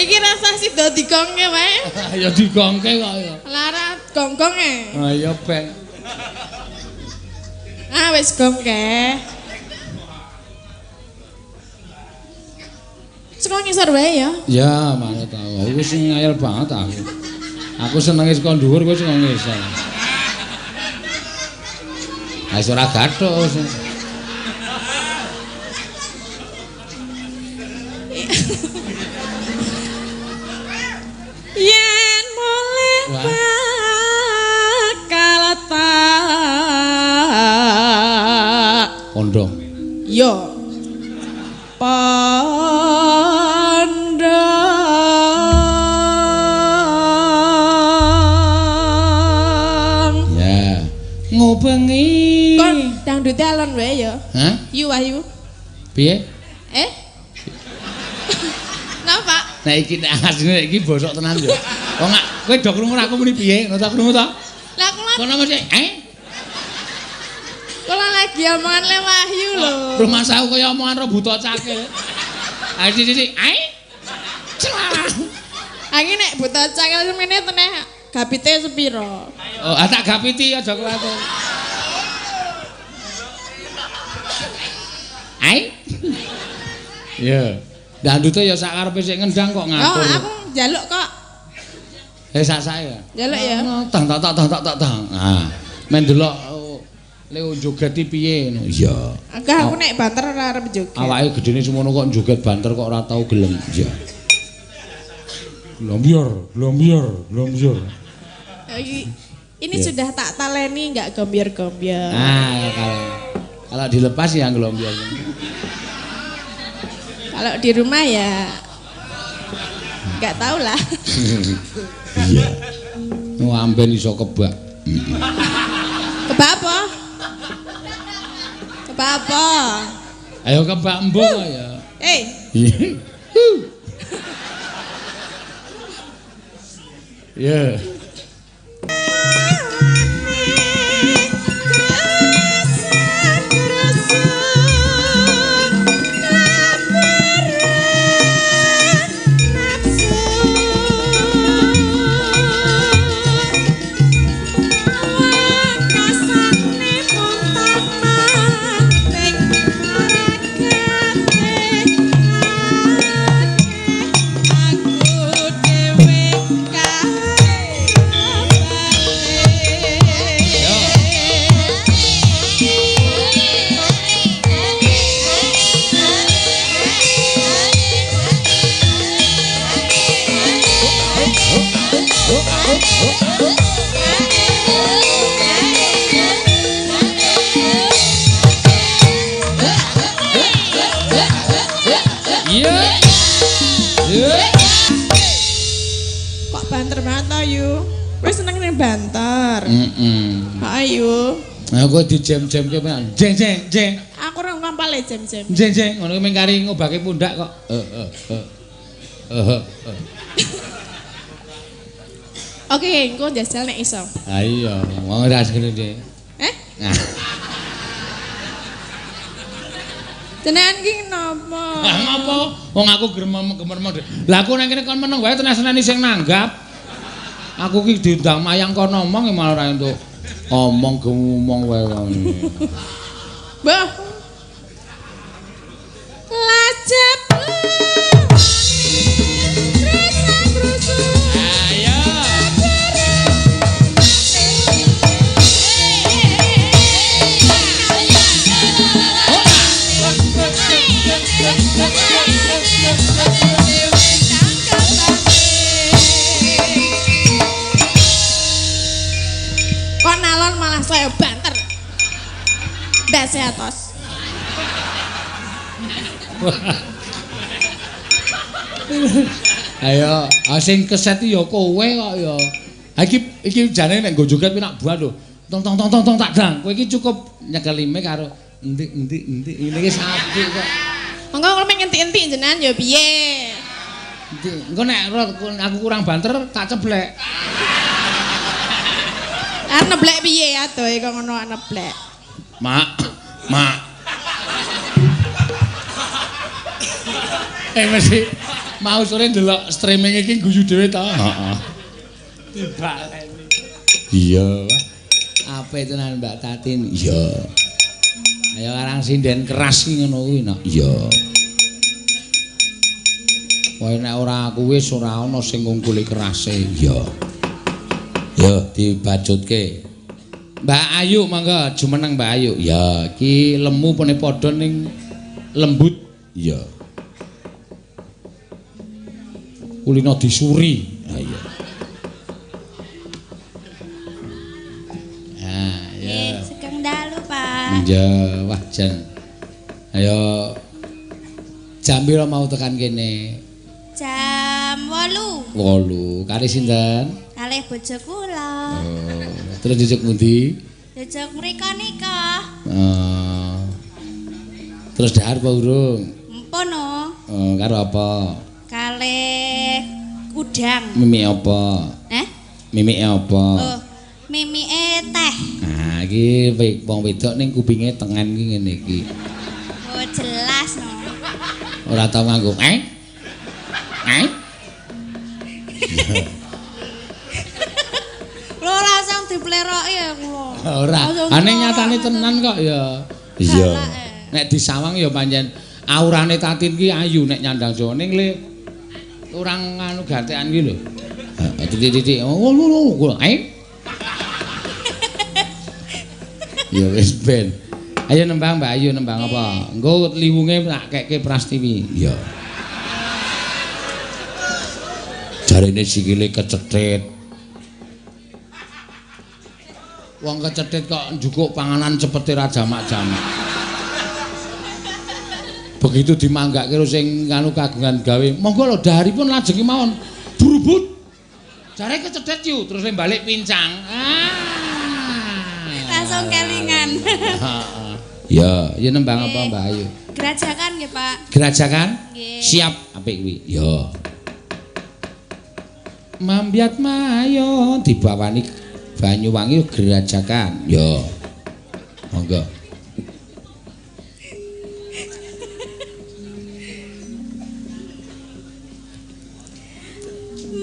Iki rasa sida digongke wae. Ya digongke kok ya. Lara gong-gonge. Ah ya ben. Ah wis gongke. Saka ngisor wae ya. Ya, manut aku. Aku sing ngayal banget aku. Aku senenge saka dhuwur kowe sing ngisor. Ha wis ora gathuk. Yen mulih bakal tak pondong. Yo. Pondong. Ya. Ngubengi. Kon dangdute alon wae ya. Hah? Yu Wahyu. Piye? Eh? Napa? Nek iki nek asline iki bosok tenan yo. Wong kowe do krungu aku muni piye? Ngono ta krungu ta? Lah kula kono mesti eh? Kula lagi omongan le Wahyu lho. Rumangsaku kaya omongan ro buta cakil. Ayo sithik ae. Celah. Angin nek buta cakil semene teneh gapite sepiro? Oh, ah tak gapiti aja kuwatir. Ae. Iya. Dandute ya sak karepe sik ngendang kok ngatur. Oh, aku njaluk kok. Eh sak-sake ya. Njaluk ya. Tang tak tak tang tak tak tang. Ah, men delok Leo joget iki piye ngono. Iya. Enggak, aku nek banter ora arep joget. Awake gedene semono kok joget banter kok ora tau gelem. Iya. Glombior, glombior, glombior. Ini ya. Sudah tak taleni enggak gombior-gombior. Ah, kalau dilepas ya glombior. Kalau di rumah ya enggak tahu lah. Iya. Wah, amben iso kebak. Kebak apa? Kebak apa? Ayo kebak embung ya. Eh. Iya. Iya. Kok banter banget to, Yu? Kowe seneng ning banter. Heeh. Ayo. Nah, kowe dijam-jamke penak. Jeng jeng jeng. Aku ora ngampale jam-jam. Jeng jeng ngono kuwi mung kari ngobake pundak kok. Heeh heeh. Heeh. Oke, engko njajal nek iso. Ha iya, wong ora segene. Eh? Nah. Jenengan ki napa? Lah ngopo? Wong aku gremem-gremem. Lah aku nang kene kon meneng wae tenan-tenani sing nanggap. Aku ki diundang mayang kon omong malah ora entuk omong gemumong wae. Mbah. Lajep. Kok nalon malah saya banter. Ndase atos. Ayo, sing keset ya kowe kok ya. Ha iki iki jane nek nggo joget penak buat lho. Tong tong tong tong tong tak dang. Kowe iki cukup nyekelime karo entik entik entik ngene iki apik kok. Monggo kula meng entik-entik jenengan ya piye? Entik. Engko nek aku kurang banter tak ceblek. Arep neblek piye adohe kok ngono neblek. Mak, mak. Mesti mau sore ndelok streaming iki guyu dhewe ta? Heeh. Dibaleni. Iya. Apik tenan Mbak Tatin. Iya. Ayo arang sinden keras ki ngono kuwi nak. Iya. Wae nek ora aku wis ora ana sing ngungkuli kerase. Iya. Ya dibacutke. Mbak Ayu monggo jumeneng Mbak Ayu. Ya, iki lemu pene padha ning lembut. Iya. Kulino disuri. Ha iya. Ah, ya. Sugeng dalu, Pak. Iya, wah jan. Ayo jam pira mau tekan kene? Jam 8. 8. Kali sinten? Kalih bojo kula. Oh, terus jejeg pundi? Jejeg mriko nika. Oh. Terus dahar apa urung? Empun no. Oh, karo apa? Kalih udang. Mimik apa? Eh? Mimike apa? Oh, mimike teh. Nah, iki wong wedok ning kupinge tengen iki ngene iki. Oh, jelas no. Ora tau nganggo eh? Eh? Lho langsung dipleroki ya kula. Ora. Ane nyatane tenan kok ya. Iya. Nek disawang ya pancen aurane Tatin ki ayu nek nyandang Jawa ning le orang anu gatekan ki lho. Heeh, titik-titik. Oh, lho, eh. Ya wis ben. Ayo nembang Mbak Ayu nembang apa? Engko liwunge tak kekke Prastiwi. Iya. Jarene sikile kecethit. Wong kecethit kok njukuk panganan cepete ra jamak-jamak. Begitu dimanggake karo sing anu kagungan gawe, monggo lho daharipun lajeng mawon. Brubut. Jare kecethit yu, terus balik pincang. Ah. Langsung kelingan. Heeh. Ya, ya nembang apa Mbak Ayu? Gerajakan nggih, Pak. Gerajakan? Nggih. Siap, apik kuwi. Ya. Mambyat mayo dibawani Banyuwangi gerajakan. Ya. Monggo.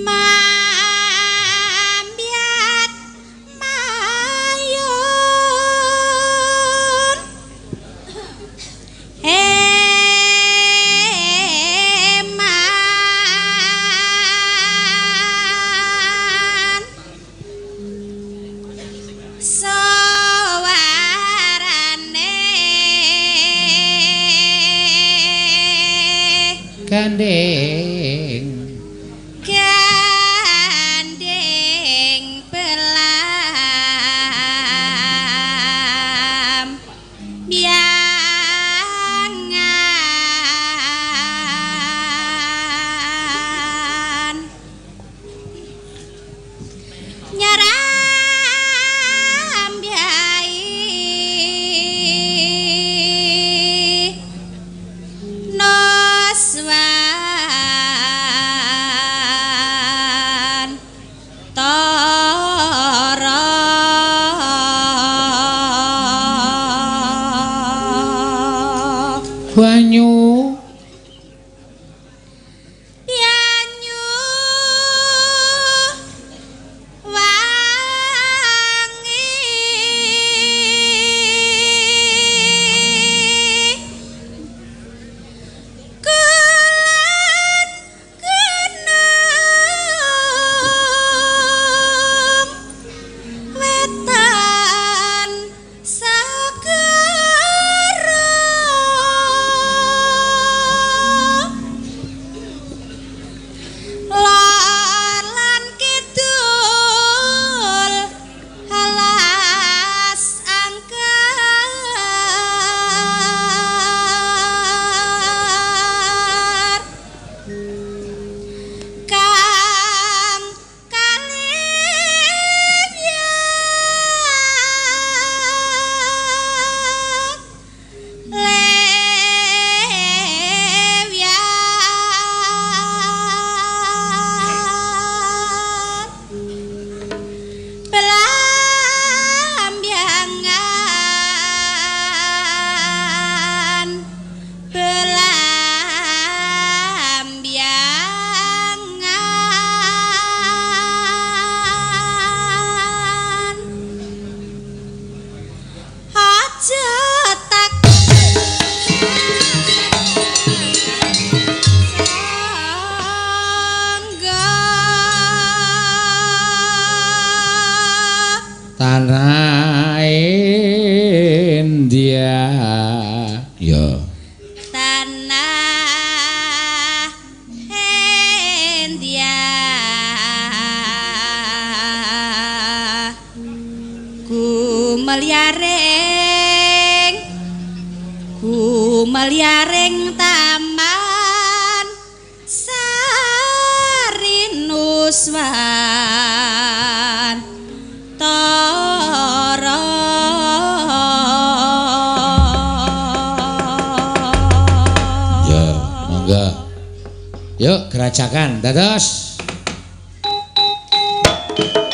Mambyat mayun eman sawarane Gandeng gandeng belam biangan nyaram biai noswan Tanah India. Ya. Tanah India gumelyaring gumelyaring taman sarinuswan tara. Ya, monggo. Yuk gerajakan dados. Gerajakan.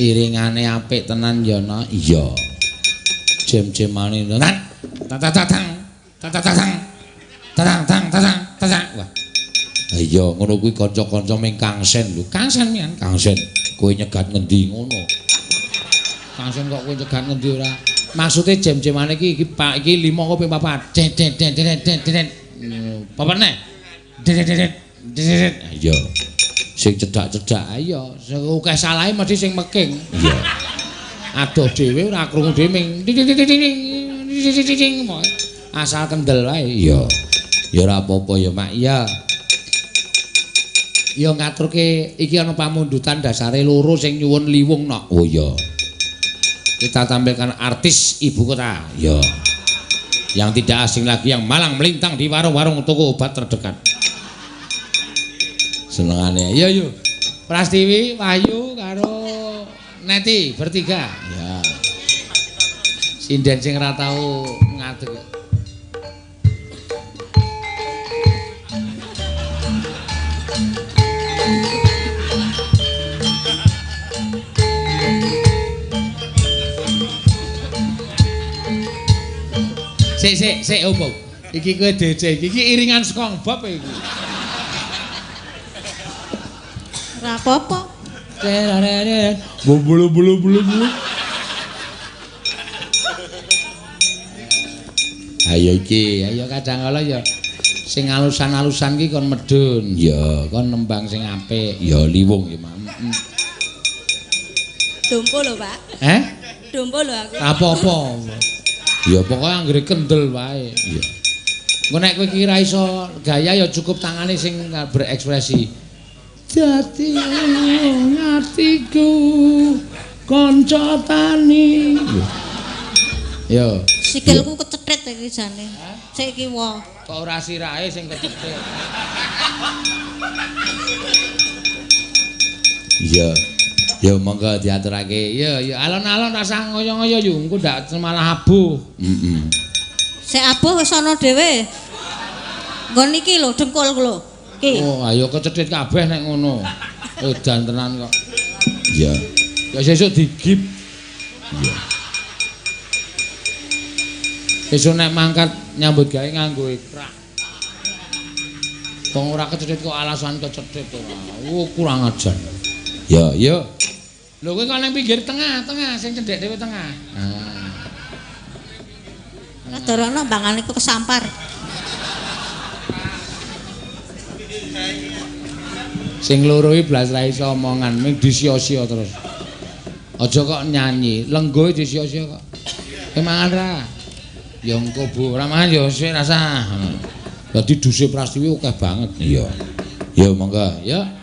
Iringane apik tenan ya, no. Iya. Jem-jemane tenan. Tatang tatang tatang tatang tang tatang tatang. Wah. Iya, ngono kuwi kanca-kanca ming kangsen lho. Kangsen mian, kangsen. Kowe nyegat ngendi ngono? Kangsen kok kowe nyegat ngendi ora? Maksude jem-jemane iki iki Pak iki 5 kok ping 4. Det det det det det det. Papat neh. Det det det det. Iya. Sing cedhak-cedhak ayo, sing akeh salahe mesti sing meking. Iya. Adoh dhewe ora krungu dhewe ming asal kendel wae. Iya. Ya ora apa-apa ya, Mak. Iya. Ya ngaturke iki ana pamundutan dasare loro sing nyuwun liwung nok. Oh iya. Kita tampilkan artis ibu kota. Iya. Yang tidak asing lagi yang malang melintang di warung-warung toko obat terdekat. Senengane. Iya yo. Prastiwi, Wahyu karo Neti bertiga. Ya. Sinden sing ora tau ngadeg. Sik sik sik opo? Iki kowe DC iki, iki iringan SpongeBob iki. Ora apa-apa. Bulu bulu bulu bulu. Ayo iki, ayo kadang kala ya sing alusan-alusan ki kon medun. Ya, kon nembang sing apik. Ya liwung ya, Mak. Dompo lho, Pak. Eh? Dompo lho aku. Apa-apa. Ya pokoke anggere kendel wae. Iya. Engko nek kowe iki ra iso gaya ya cukup tangane sing berekspresi. Dadi atiku kanca tani. Yo. Sikilku kecethit iki jane. Sik kiwa. Kok ora sirahe sing kecethit. Iya. Ya monggo diaturake. Ya ya alon-alon rasah ngoyo-ngoyo yo engko ndak malah abuh. Heeh. Sik abuh wis ana dhewe. Nggon iki lho dengkul lho. Ki. Oh, ayo kecethit kabeh nek ngono. Edan tenan kok. Iya. Ya sesuk digip. Iya. Sesuk nek mangkat nyambut gawe nganggo ikrak. Wong ora kecethit kok alasan kecethit ora. Oh, kurang ajar. Ya, ya. Lho kowe kok nang pinggir tengah, tengah sing cendhek dhewe tengah. Ah. Lah dorono mbangane kok kesampar. Sing loro iki blas ra iso omongan, ming disia-sia terus. Aja kok nyanyi, lenggo disia-sia kok. Kowe mangan ra? Ya engko Bu, ora mangan ya wis rasah. Dadi duse Prastiwi akeh banget. Iya. Ya monggo, ya.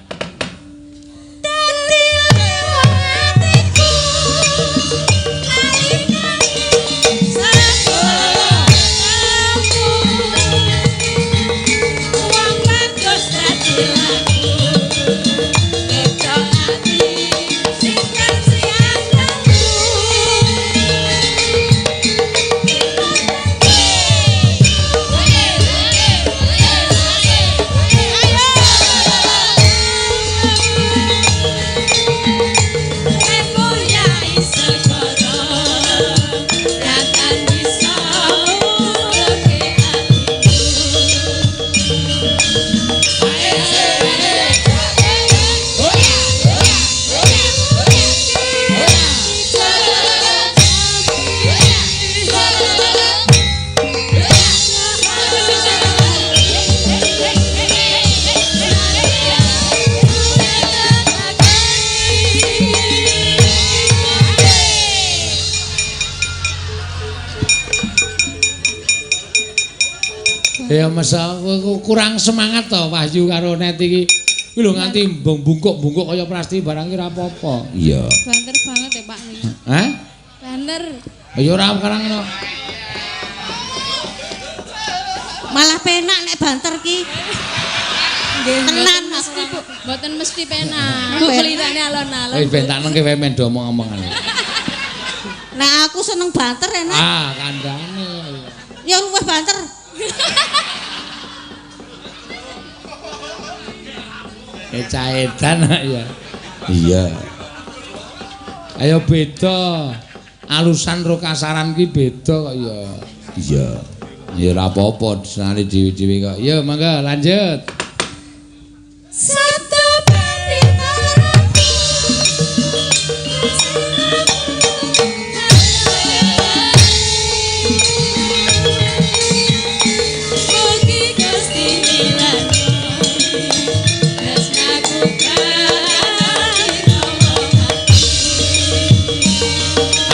Ya masa kurang semangat to Wahyu karo Net iki. Kuwi lho nganti bungkuk-bungkuk kaya Prasti barang ki ora apa-apa. Iya. Banter banget ya Pak niki. Hah? Banter. Ya ora karang ngono. Malah penak nek banter ki. Nggih, Tenan mboten mesti Bu, mboten mesti penak. Bu, Kelirane alon-alon. Wis ben tak nengke wae men do omong-omongan. Nah aku seneng banter enak. Ah, kandhane. Ya luwih banter. Eca-edan ya. Iya. Ayo beda. Alusan ro kasaran ki beda kok ya. Iya. Ya ora apa-apa senane dhewe-dhewe kok. Ya mangga lanjut. Satu bandita ratu. Mugi Gusti milani, tresnaku kanthi nawa mati.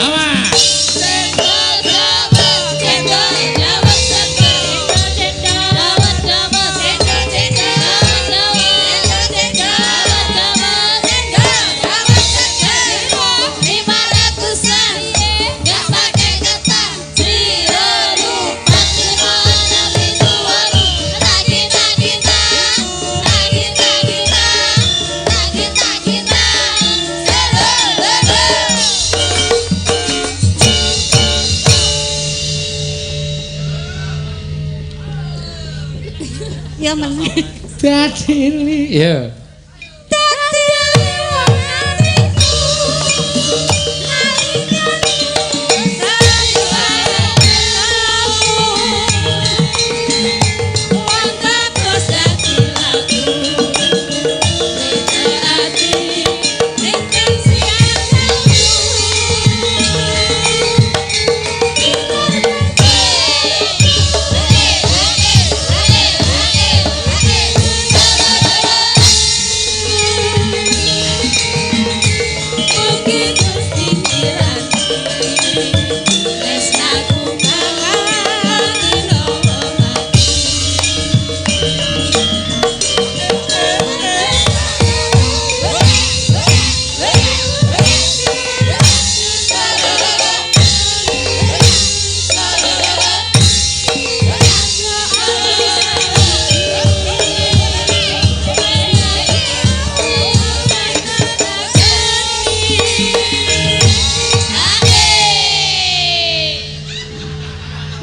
Awas. Cendol dawet, cendol dawet, cendol cendol dawet dawet, cendol cendol dawet, cendol dawet, cendol dawet, cendol 500-an, nggak pakai ketan, 3 4 5 6 7 8, lagi lagi lagi lagi lagi lagi Ya meneh. Dadi ya.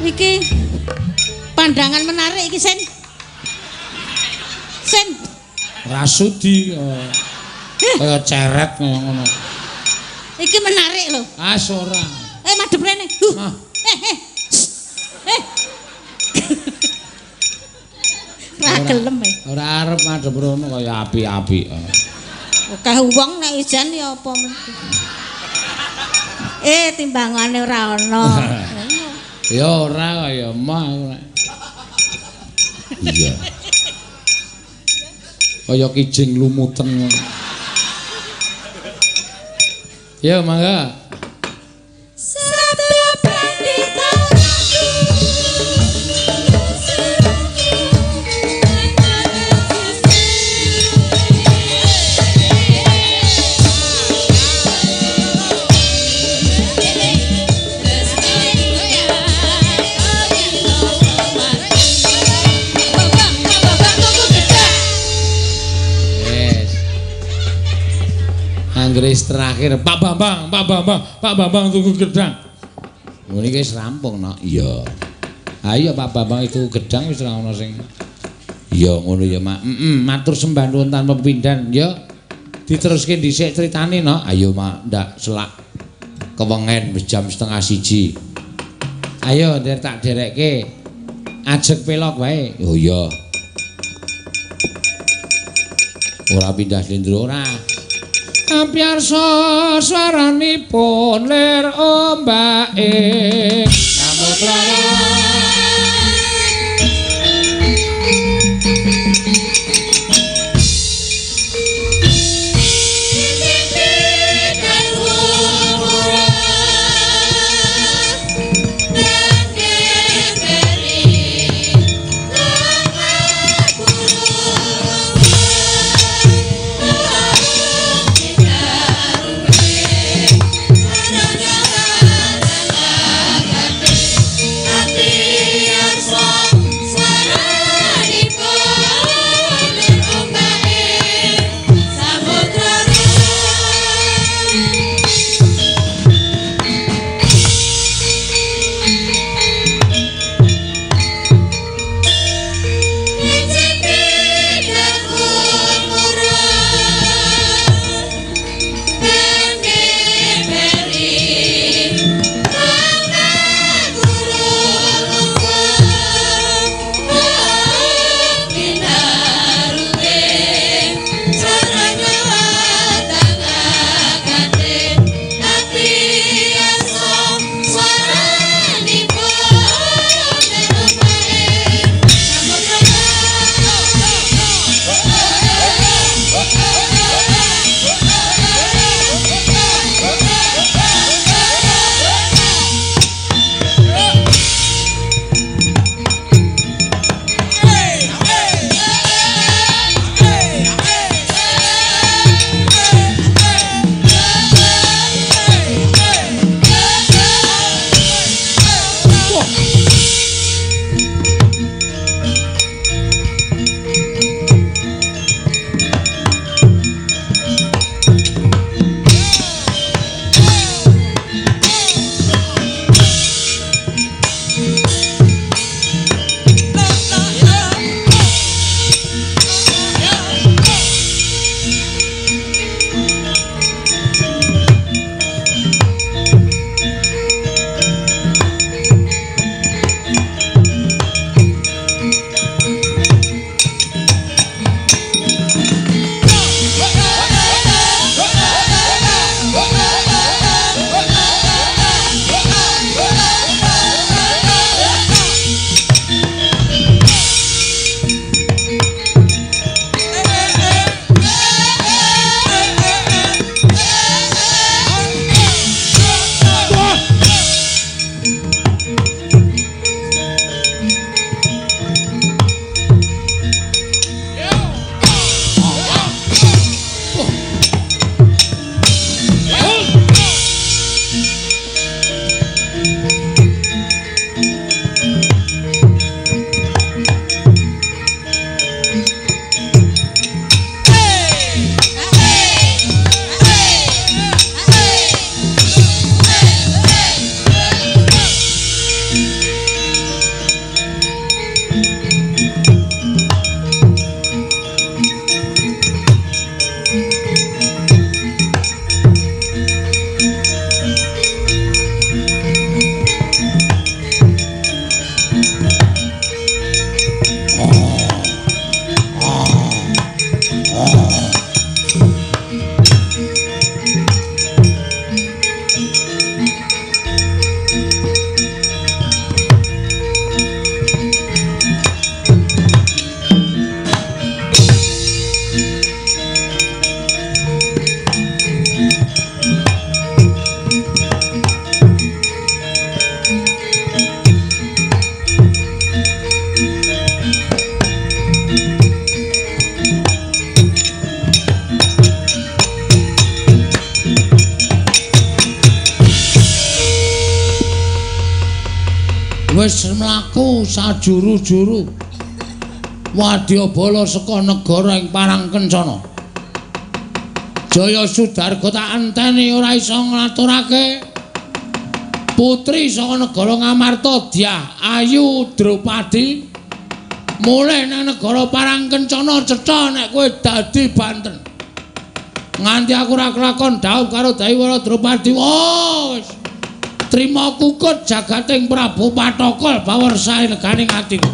Iki pandangan menarik iki Sen. Sen, Rasudi kaya ceret kaya ngono. iki menarik lho. Ah ora. Eh madhep rene. Huh. Ah. Eh eh. Shh. Eh. Ra gelem eh. Ora arep madhep rono kaya api-api. Akeh wong nek ijen ya apa men. Eh timbangane ora ana. Ya ora kaya mah aku nek. Iya. Kaya kijing lumuten ngono. Ya mangga. Sabda Pandita Yes. Anggris terakhir Pak Bambang, Pak Bambang, Pak Bambang tunggu gedang. Ngene iki wis rampung no. Iya. Ayo Pak Bambang itu gedang wis ora ono sing. Iya ngono ya, Mak. Heeh, matur sembah nuwun tanpa pepindhan. Ya. Diteruske dhisik critane no. Ayo Mak, ndak selak kewengen wis jam 12:30. Ayo nder tak derekke. Ajeg pelok wae. Oh iya. Ora pindah slendro ora. Ampyarsa swaranipun lir ombake. Samudra. Thank you. Wis mlaku sajuru-juru. Wadyabala saka negara ing Parang Kencana. Jaya Sudarga tak enteni ora iso nglaturake. Putri saka negara Ngamarta Dyah Ayu Drupadi mulih nang negara Parang Kencana cetha nek kowe dadi Banten. Nganti aku ora kelakon dhaup karo Dewi Wara Drupadi. Oh, wis. Trima kukut jagating Prabu Pathokol bawersae neganing atiku.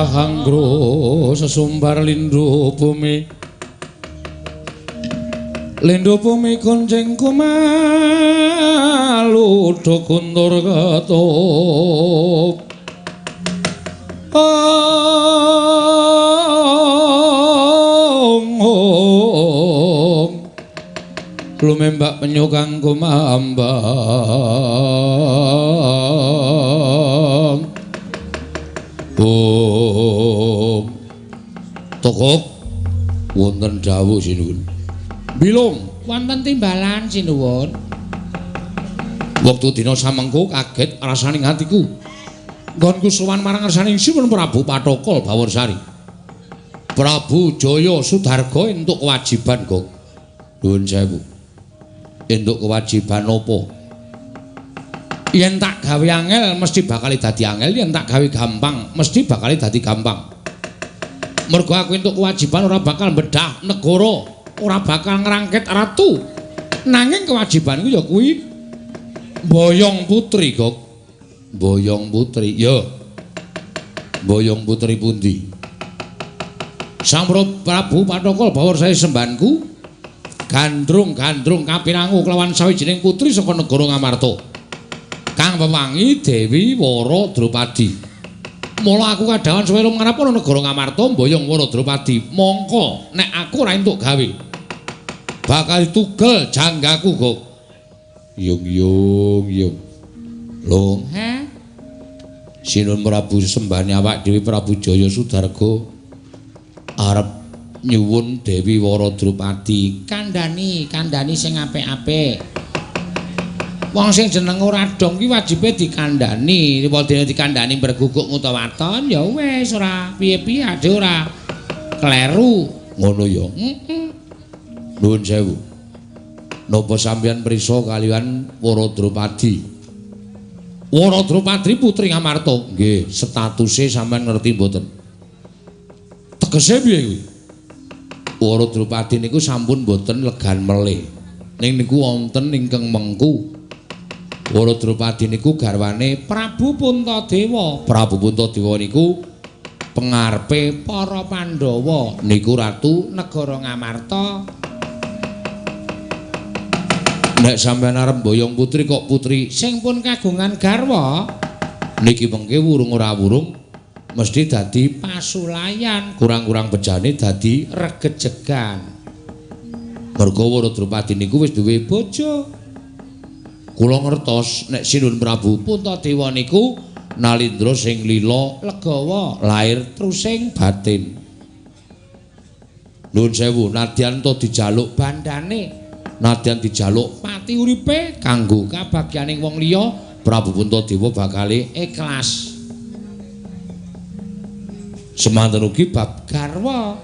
Hanggro sesumbar lindu bumi, lindu bumi kuncing kumalu do kuntur ketup. Ong ong lumembak penyu kang kumambang. Om Tokok wonten dawuh sinuwun. Bilung wonten timbalan sinuwun. Wektu dina samengko kaget rasaning atiku. Nggonku sowan marang ngersaning Sinuwun Prabu Pathokol Bawarsari. Prabu Jaya Sudarga entuk kewajiban, Gong. Nuwun sewu. Entuk kewajiban apa? Yen tak gawe angel mesti bakal dadi angel, yen tak gawe gampang mesti bakal dadi gampang. Mergo aku entuk kewajiban ora bakal bedah negara, ora bakal ngrangket ratu. Nanging kewajibanku ya kuwi mboyong putri, Gok. Mboyong putri, ya. Mboyong putri pundi? Sang Prabu Pathokol bawarsari sembanku gandrung-gandrung kapirangu kelawan sawijining putri saka negara Ngamarta. Kang wewangi Dewi Wara Drupadi. Mula aku kadhawan suwe ngarep ana negara Ngamarta mboyong Wara Drupadi. Mongko nek aku ora entuk gawe, bakal tugel janggaku, Gok. Yung yung yung. Lung, he? Sinuwun Prabu sembahane awak dhewe Prabu Jaya Sudarga arep nyuwun Dewi Wara Drupadi. Kandhani, kandhani sing apik-apik. Wong sing jeneng ora dong ki wajibe dikandhani. Nek dene dikandhani berguguk ngutawaton ya wis ora piye-piye ade ora kleru. Ngono ya. Heeh. Nuwun sewu. Napa sampeyan prisa kaliyan Wara Drupadi? Wara Drupadi putri Ngamarta. Nggih, statuse sampeyan ngerti mboten? Tegese piye kuwi? Wara Drupadi niku sampun mboten legan melih. Ning niku wonten ingkang mengku. Wara Drupadi niku garwane Prabu Puntadewa. Prabu Puntadewa niku pengarepe para Pandhawa, niku ratu negara Ngamarta. Nek sampeyan arep mboyong putri kok putri sing pun kagungan garwa niki mengke wurung ora wurung mesti dadi pasulayan, kurang-kurang bejane dadi regejegan. Mergo Wara Drupadi niku wis duwe bojo. Kula ngertos nek Sinuwun Prabu Puntadewa niku nalindra sing lila legawa lair trusing batin. Nuwun sewu, nadyan to dijaluk bandane, nadyan dijaluk pati uripe kanggo kabagyaning wong liya, Prabu Puntadewa bakale ikhlas. Semanten ugi bab garwa.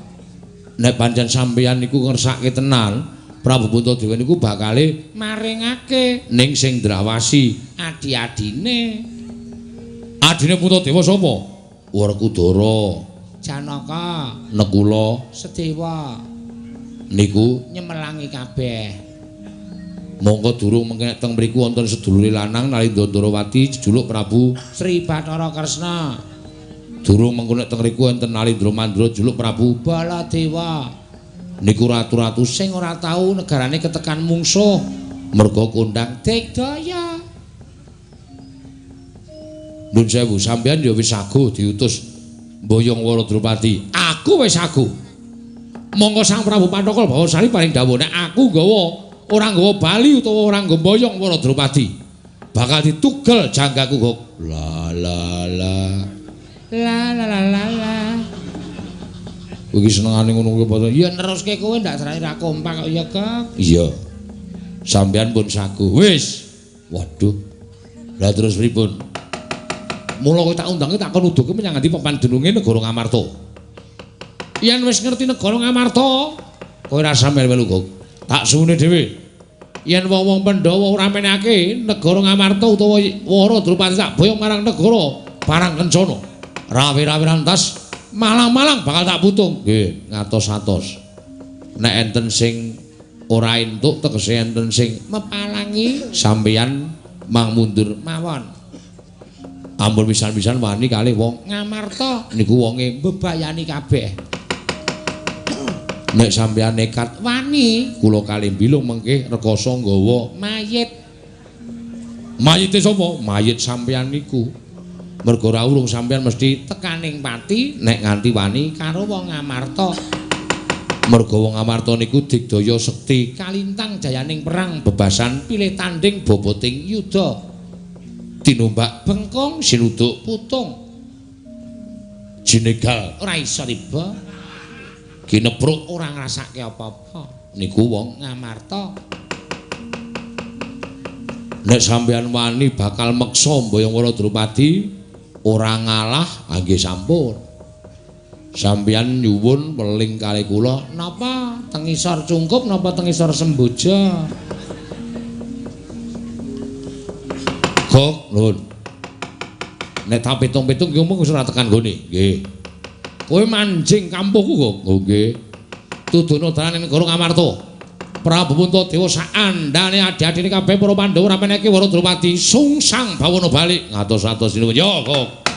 Nek pancen sampeyan niku ngersake tenan, Prabu Puntadewa niku bakale maringake ning sing ndrawasi adi-adine. Adine Puntadewa sapa? Werkudara, Janaka, Nekula, Sedewa. Niku nyemelangi kabeh. Monggo durung mengke nek teng mriku wonten sedulure lanang Nalindra Ndrawati jejuluk Prabu Sri Bathara Kresna. Durung mengko nek teng mriku wonten Nalindra Mandra jejuluk Prabu Baladewa. Niku ratu-ratu sing ora tau negarane ketekan mungsuh merga kondang digdaya. Nuwun sewu, sampeyan ya wis saguh diutus mboyong Wara Drupadi. Aku wis saguh. Monggo Sang Prabu Panthaka Bawasari paring dawuh nek aku nggawa ora nggawa bali utawa ora nggo mboyong Wara Drupadi, bakal ditugel janggaku kok. La la la. La la la la la. Kowe iki senengane ngono kuwi apa? Ya neruske kowe ndak serane ra kompak kok ya, Kak. Iya. Sampeyan pun saguh. Wis. Waduh. Lah terus pripun? Mula kowe tak undange tak kon uduke menyang ngendi papan dununge negara Ngamarta. Yen wis ngerti negara Ngamarta, kowe ora usah melu-melu kok. Tak suwune dhewe. Yen wong-wong Pandhawa ora menehake negara Ngamarta utawa Wara Drupadi tak boyong marang negara Parang Kencana. Rawe-rawe rantas malang-malang bakal tak putung. Nggih, ngatos-atos. Nek enten sing ora entuk tegese enten sing mepalangi sampeyan mang mundur mawon. Ampun pisan-pisan wani kalih wong Ngamarta niku wonge mbebayani kabeh. Nek sampeyan nekat wani, kula kalih bilung mengke rekoso nggawa mayit. Mayite sapa? Mayit sampeyan niku. Merga ora urung sampeyan mesti tekaning pati nek nganti wani karo wong Ngamarta. Merga wong Ngamarta niku digdaya sekti kalintang jayaning perang bebasan pilih tanding boboting yuda. Tinumbak bengkong sinuduk putung. Jinegal ora iso tiba. Ginepruk ora ngrasake apa-apa. Niku wong Ngamarta. Nek sampeyan wani bakal meksa mboyong Wara Drupadi ora ngalah, nggih sampun. Sampeyan nyuwun weling kalih kula napa teng isor cungkup napa teng isor semboja? Gok, nuwun. Nek tak pitung-pitung ki mung wis ora tekan nggone. Nggih. Kowe manjing kampuhku kok. Oh nggih. Tudono dalan ning negara Ngamarta. Prabu Puntadewa saandane adi-adine kabeh para Pandhawa ora menehke Wara Drupadi sungsang bawana balik ngatos-atos sinuwun. Ya, Gok.